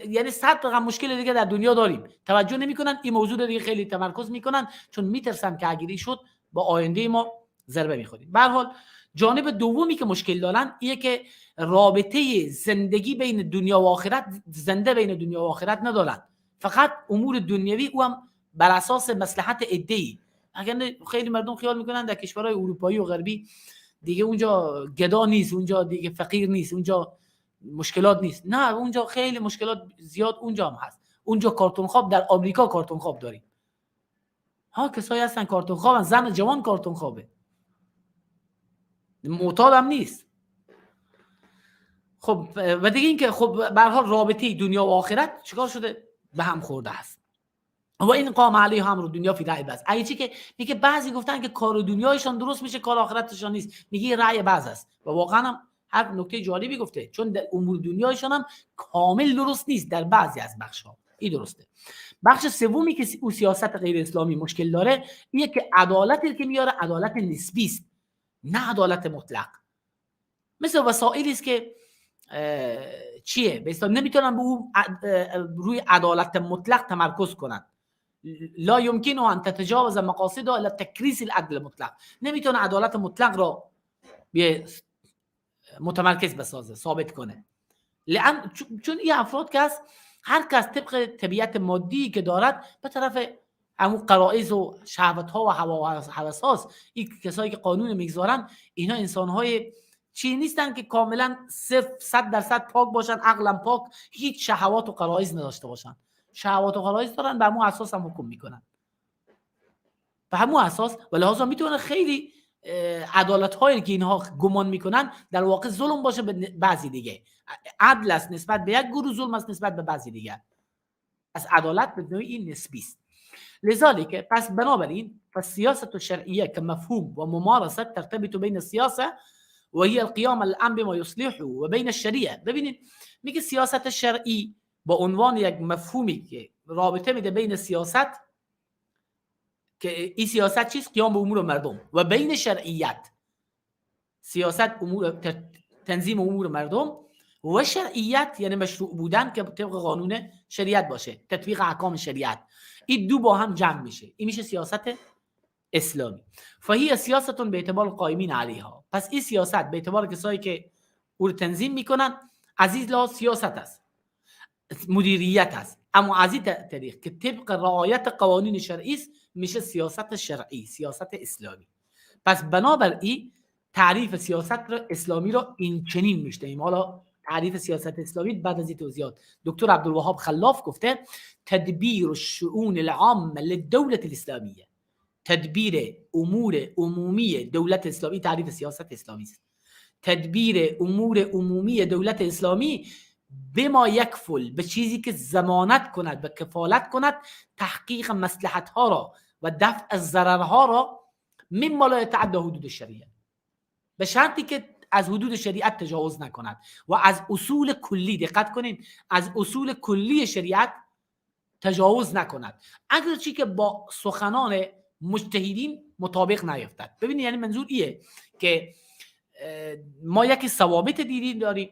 یعنی صد تا مشکل دیگه در دنیا داریم، توجه نمیکنن این موضوع دیگه، خیلی تمرکز میکنن چون میترسن که اگه شد با آینده ما ضربه میخوریم. به هر حال جانب دومی که مشکل دارن اینه که رابطه زندگی بین دنیا و آخرت، زنده بین دنیا و آخرت ندارن، فقط امور دنیوی، او هم بر اساس مصلحت عده‌ای. اگر خیلی مردم خیال میکنن در کشورهای اروپایی و غربی دیگه اونجا گدا نیست، اونجا دیگه فقیر نیست، اونجا مشکلات نیست. نه، اونجا خیلی مشکلات زیاد اونجا هم هست. اونجا کارتون خواب، در آمریکا کارتون خواب داریم. ها، کسایی هستن کارتون خوابن، زن جوان کارتون خوابه، معتاد هم نیست. خب و دیگه این که خب به هر حال رابطه دنیا و آخرت چیکار شده؟ به هم خورده است. و این قام علیه هم رو دنیا فی رأی بعض. اگه چی که میگه بعضی گفتن که کار دنیایشان درست میشه، کار آخرتشان نیست، میگه رأی بعض است و واقعا هم هر نکته جالبی گفته، چون در امور دنیایشان هم کامل درست نیست در بعضی از بخش‌ها. این درسته. بخش سومی که او سیاست غیر اسلامی مشکل داره اینه که عدالتی که میاره عدالت نسبی است، نه عدالت مطلق. مثل وسایلی است که چیه؟ به اصطلاح نمیتونن به او روی عدالت مطلق تمرکز کنن. لا يمكن ان تتجاوز مقاصدها الى تكريس العدل المطلق. نمیتونه عدالت مطلق را متمرکز بسازه، ثابت کنه. لأن چون این افراد که هست، هر کس طبق طبیعت مادی که دارد به طرف همون غرایز و شهوت ها و هوس هاست. این کسایی که قانون میگذارن اینا انسان های چی نیستن که کاملا 100% پاک باشن، عقلا پاک، هیچ شهوات و غرایز نداشته باشن. شهوات و غرایز دارن، به همون اساس هم حکم میکنن، به همون اساس. و لحاظا میتونه خیلی عدالت هایی که اینها گمان میکنن در واقع ظلم باشه به بعضی دیگه. عدل است نسبت به یک گروه، ظلم است نسبت به بعضی دیگه. پس عدالت به نوعی نسبی است. لذلك پس بنابراین فالسیاست الشرعیه كمفهوم و ممارسه ترتبط بین السیاسه و هي القيام العام بما يصلحه و بین الشریعه. ببینید میگه سیاست شرعی با عنوان یک مفهومی که رابطه میده بین سیاست، که این سیاست چیست؟ قیام به امور مردم، و بین شرعیت، سیاست امور تنظیم امور مردم، و شرعیت یعنی مشروع بودن که طبق قانون شریعت باشه، تطبیق احکام شریعت. این دو با هم جمع میشه، این میشه سیاست اسلامی. فهی سیاستون به اعتبار قائمین علیها. پس این سیاست به اعتبار کسایی که او رو تنظیم میکنن از این لحاظ سیاست است، مدیریت است. اما از این طریق که طبق رعایت قوانین شرعی است میشه سیاست شرعی، سیاست اسلامی. پس بنابراین تعریف سیاست را اسلامی را این چنین میشنویم. حالا تعریف سیاست اسلامی بعد از این توضیحات دکتر عبدالوهاب خلاف گفته تدبیر الشؤون العامه للدوله الاسلامیه، تدبیر امور عمومی دولت اسلامی، تعریف سیاست اسلامی است. تدبیر امور عمومی دولت اسلامی بما یکفل، به چیزی که ضمانت کند و کفالت کند تحقیق مصلحت ها را و دفع ضررها را، مما لا یتعدی حدود الشریعه، به شرطی که از حدود شریعت تجاوز نکند و از اصول کلی، دقت کنین، از اصول کلی شریعت تجاوز نکند، اگرچه که با سخنان مجتهدین مطابق نیفتد. ببینید یعنی منظور ایه که ما یکی ثوابت دینی داریم،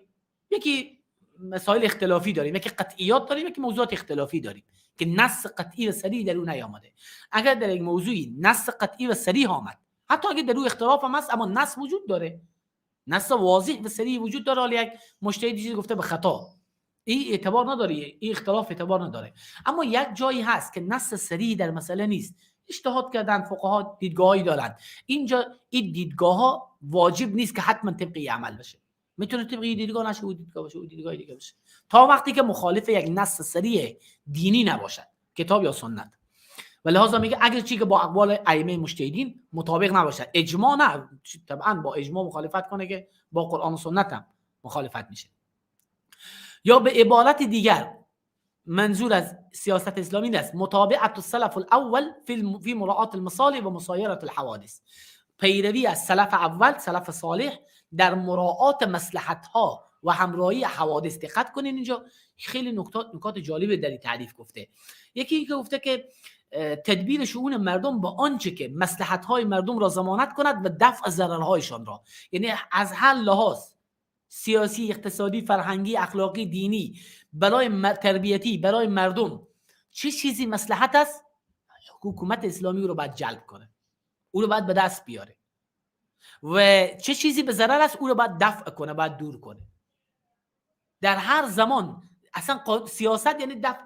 یکی مسائل اختلافی داریم، یکی قطعیات داریم، یکی موضوعات اختلافی داریم که نص قطعی و صریح در اون نیامده. اگر در یک موضوعی نص قطعی و صریح آمد، حتی اگر در اون اختلاف هم هست، اما نص وجود داره، نص واضح و صریح وجود داره، حالا یک مجتهد چیزی گفته به خطا، این اعتبار نداره، این اختلاف اعتبار نداره. اما یک جایی هست که نص صریح در مسئله نیست، اجتهاد کردن، فقها دیدگاهی دارن، اینجا این دیدگاه‌ها واجب نیست که حتما طبق عمل بشه، میتونه طبق دیدگاه نشه، او دیدگاه باشه، او دیدگاه دیگه باشه، تا وقتی که مخالف یک نص صریح دینی نباشد، کتاب یا سنت. و لهذا میگه اگر چی که با اقوال ائمه مجتهدین مطابق نباشد، اجماع نه، طبعا با اجماع مخالفت کنه که با قرآن و سنت هم مخالفت میشه. یا به عبارت دیگر منظور از سیاست اسلامی این است متابعت السلف الاول فی مراعات المصالح و مسایرة الحوادث، پیروی از سلف اول، سلف صالح، در مراعات مصلحت ها و همراهی حوادث. دقت کنین اینجا خیلی نکات جالب در این تعریف گفته. یکی اینکه گفته که تدبیر شؤون مردم با آنچه که مصلحت های مردم را ضمانت کند و دفع ضررهایشان را، یعنی از هر لحاظ سیاسی، اقتصادی، فرهنگی، اخلاقی، دینی، برای تربیتی، برای مردم چه چیزی مصلحت است، حکومت اسلامی او رو باید جلب کنه، او رو باید به دست بیاره، و چه چیزی به ضرر است او رو باید دفع کنه، باید دور کنه. در هر زمان اصلا سیاست یعنی دفع،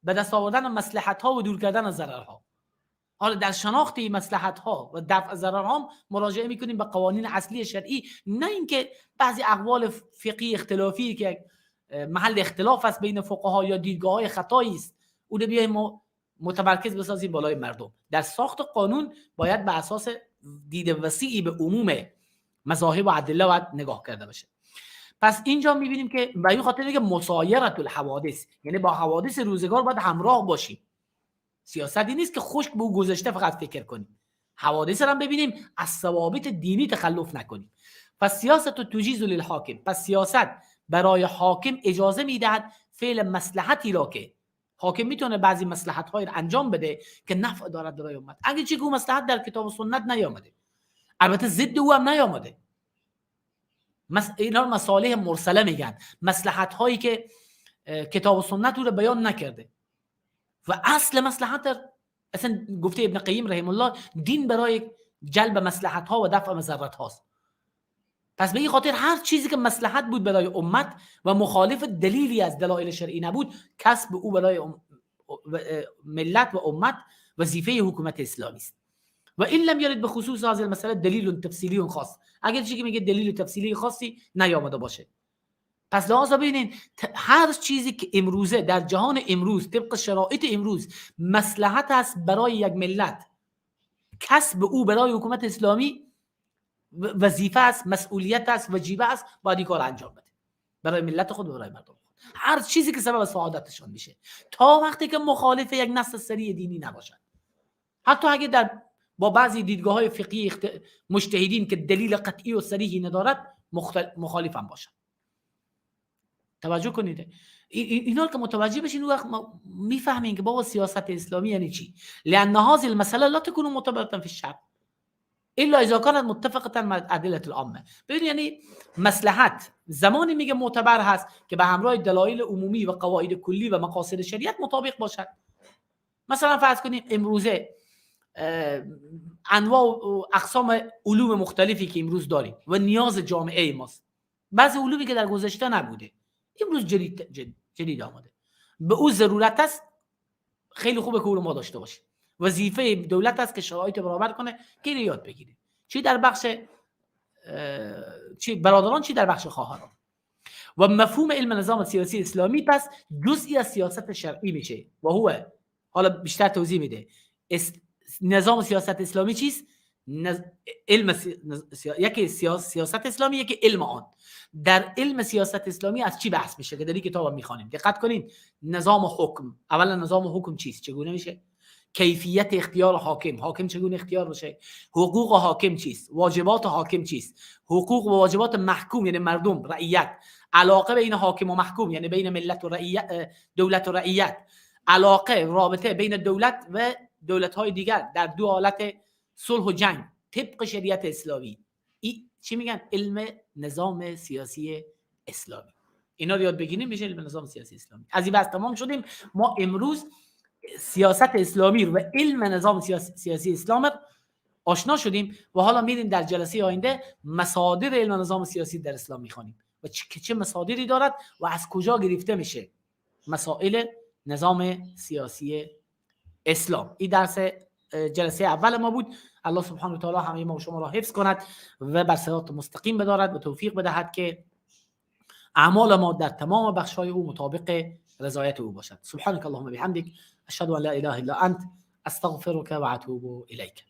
به دست آوردن مصلحت ها و دور کردن ضررها. حالا در شناخت این مصلحت ها و دفع ضررها مراجعه میکنیم به قوانین اصلی شرعی، نه اینکه بعضی اقوال فقهی اختلافی که محل اختلاف است بین فقها یا دیدگاه های خطایی است، اون رو بیایم متمرکز بسازیم بالای مردم. در ساخت قانون باید به اساس دید وسیعی به عموم مذاهب و ادله باید نگاه کرده باشه. پس اینجا میبینیم که به این خاطر که مسایرت الحوادث، یعنی با حوادث روزگار باید همراه باشیم. سیاستی نیست که خشک به گذشته فقط فکر کنیم، حوادث رو هم ببینیم، از ثوابت دینی تخلف نکنیم. فالسیاست تجیز للحاکم، پس سیاست برای حاکم اجازه میدهد فعل مصلحتی را که حاکم میتونه بعضی مصلحت های را انجام بده که نفع دارد برای امت، اگه چه که مصلحت در کتاب و سنت نیامده، البته ضد او هم نیامده. اینا رو مصالح مرسله میگن، مصلحت هایی که کتاب و سنت او رو بیان نکرده. و اصل مصلحت اصلا گفته ابن قیم رحم الله دین برای جلب مصلحت ها و دفع مضرت هاست. پس به این خاطر هر چیزی که مصلحت بود برای امت و مخالف دلیلی از دلایل شرعی نبود، کسب او برای ملت و امت وظیفه حکومت اسلامی است. و این لم یرد به خصوص هذه المسئله دلیل تفصیلی خاص، اگر چیزی که میگه دلیل تفصیلی خاصی نیامده باشه. پس لحاظا ببینین هر چیزی که امروزه در جهان امروز طبق شرایط امروز مصلحت است برای یک ملت، کسب او برای حکومت اسلامی وظیفه است، مسئولیت است، وجیبه است، باید این کار انجام بده برای ملت خود و برای مردم خود. هر چیزی که سبب سعادتشان میشه تا وقتی که مخالف یک نص صریح دینی نباشد، حتی اگه در با بعضی دیدگاه‌های فقهی مجتهدین که دلیل قطعی و صریحی ندارد مخالف هم باشد. توجه کنید اینا که متوجه بشین اون وقت میفهمین که بابا سیاست اسلامی یعنی چی. لان هذه المساله لا تكون معتبره في الشعب الا اذا كانت متفقه مع ادله العامه. ببین یعنی مصلحت زمانی میگه معتبر هست که به همراه دلایل عمومی و قواعد کلی و مقاصد شریعت مطابق باشد. مثلا فرض کنیم امروزه انواع و اقسام علوم مختلفی که امروز داریم و نیاز جامعه ماست، بعضی علومی که در گذشته نبوده امروز جدید آمده، به او ضرورت است، خیلی خوبه که او رو ما داشته باشیم. وظیفه دولت است که شرایط برابر کنه که اینو یاد بگیره، چی در بخش چی برادران چی در بخش خواهران. و مفهوم علم نظام سیاسی اسلامی پس جزئی از سیاست شرعی میشه و هو، حالا بیشتر توضیح میده نظام سیاست اسلامی چیست. علم یکی سیاست اسلامی، یکی علم آن. در علم سیاست اسلامی از چی بحث میشه که در این کتاب میخوانیم؟ دقت کنین. نظام حکم، اولا نظام حکم چیست، چگونه میشه، کیفیت اختیار حاکم، حاکم چگونه اختیار بشه، حقوق حاکم چیست، واجبات حاکم چیست، حقوق و واجبات محکوم یعنی مردم رعیت، علاقه بین حاکم و محکوم یعنی بین ملت و رعیت، دولت و رعیت، علاقه رابطه بین دولت و دولت‌های دیگر در دو حالت صلح و جنگ طبق شریعت اسلامی. ای چی میگن؟ علم نظام سیاسی اسلامی. اینا رو یاد بگیریم میشه علم نظام سیاسی اسلامی. از این بحث تمام شدیم. ما امروز سیاست اسلامی و علم نظام سیاسی اسلام آشنا شدیم و حالا میریم در جلسه آینده مصادر علم نظام سیاسی در اسلام میخوانیم و چه مصادری دارد و از کجا گرفته میشه مسائل نظام سیاسی اسلام. این درس جلسه اول ما بود. الله سبحانه و تعالی همه ما و شما را حفظ کند و بر صراط مستقیم بدارد و توفیق بدهد که اعمال ما در تمام بخش‌های او مطابق رضایت او باشد. سبحانك اللهم بحمدك، اشهد ان لا اله الا انت، استغفرك و اتوب الیک.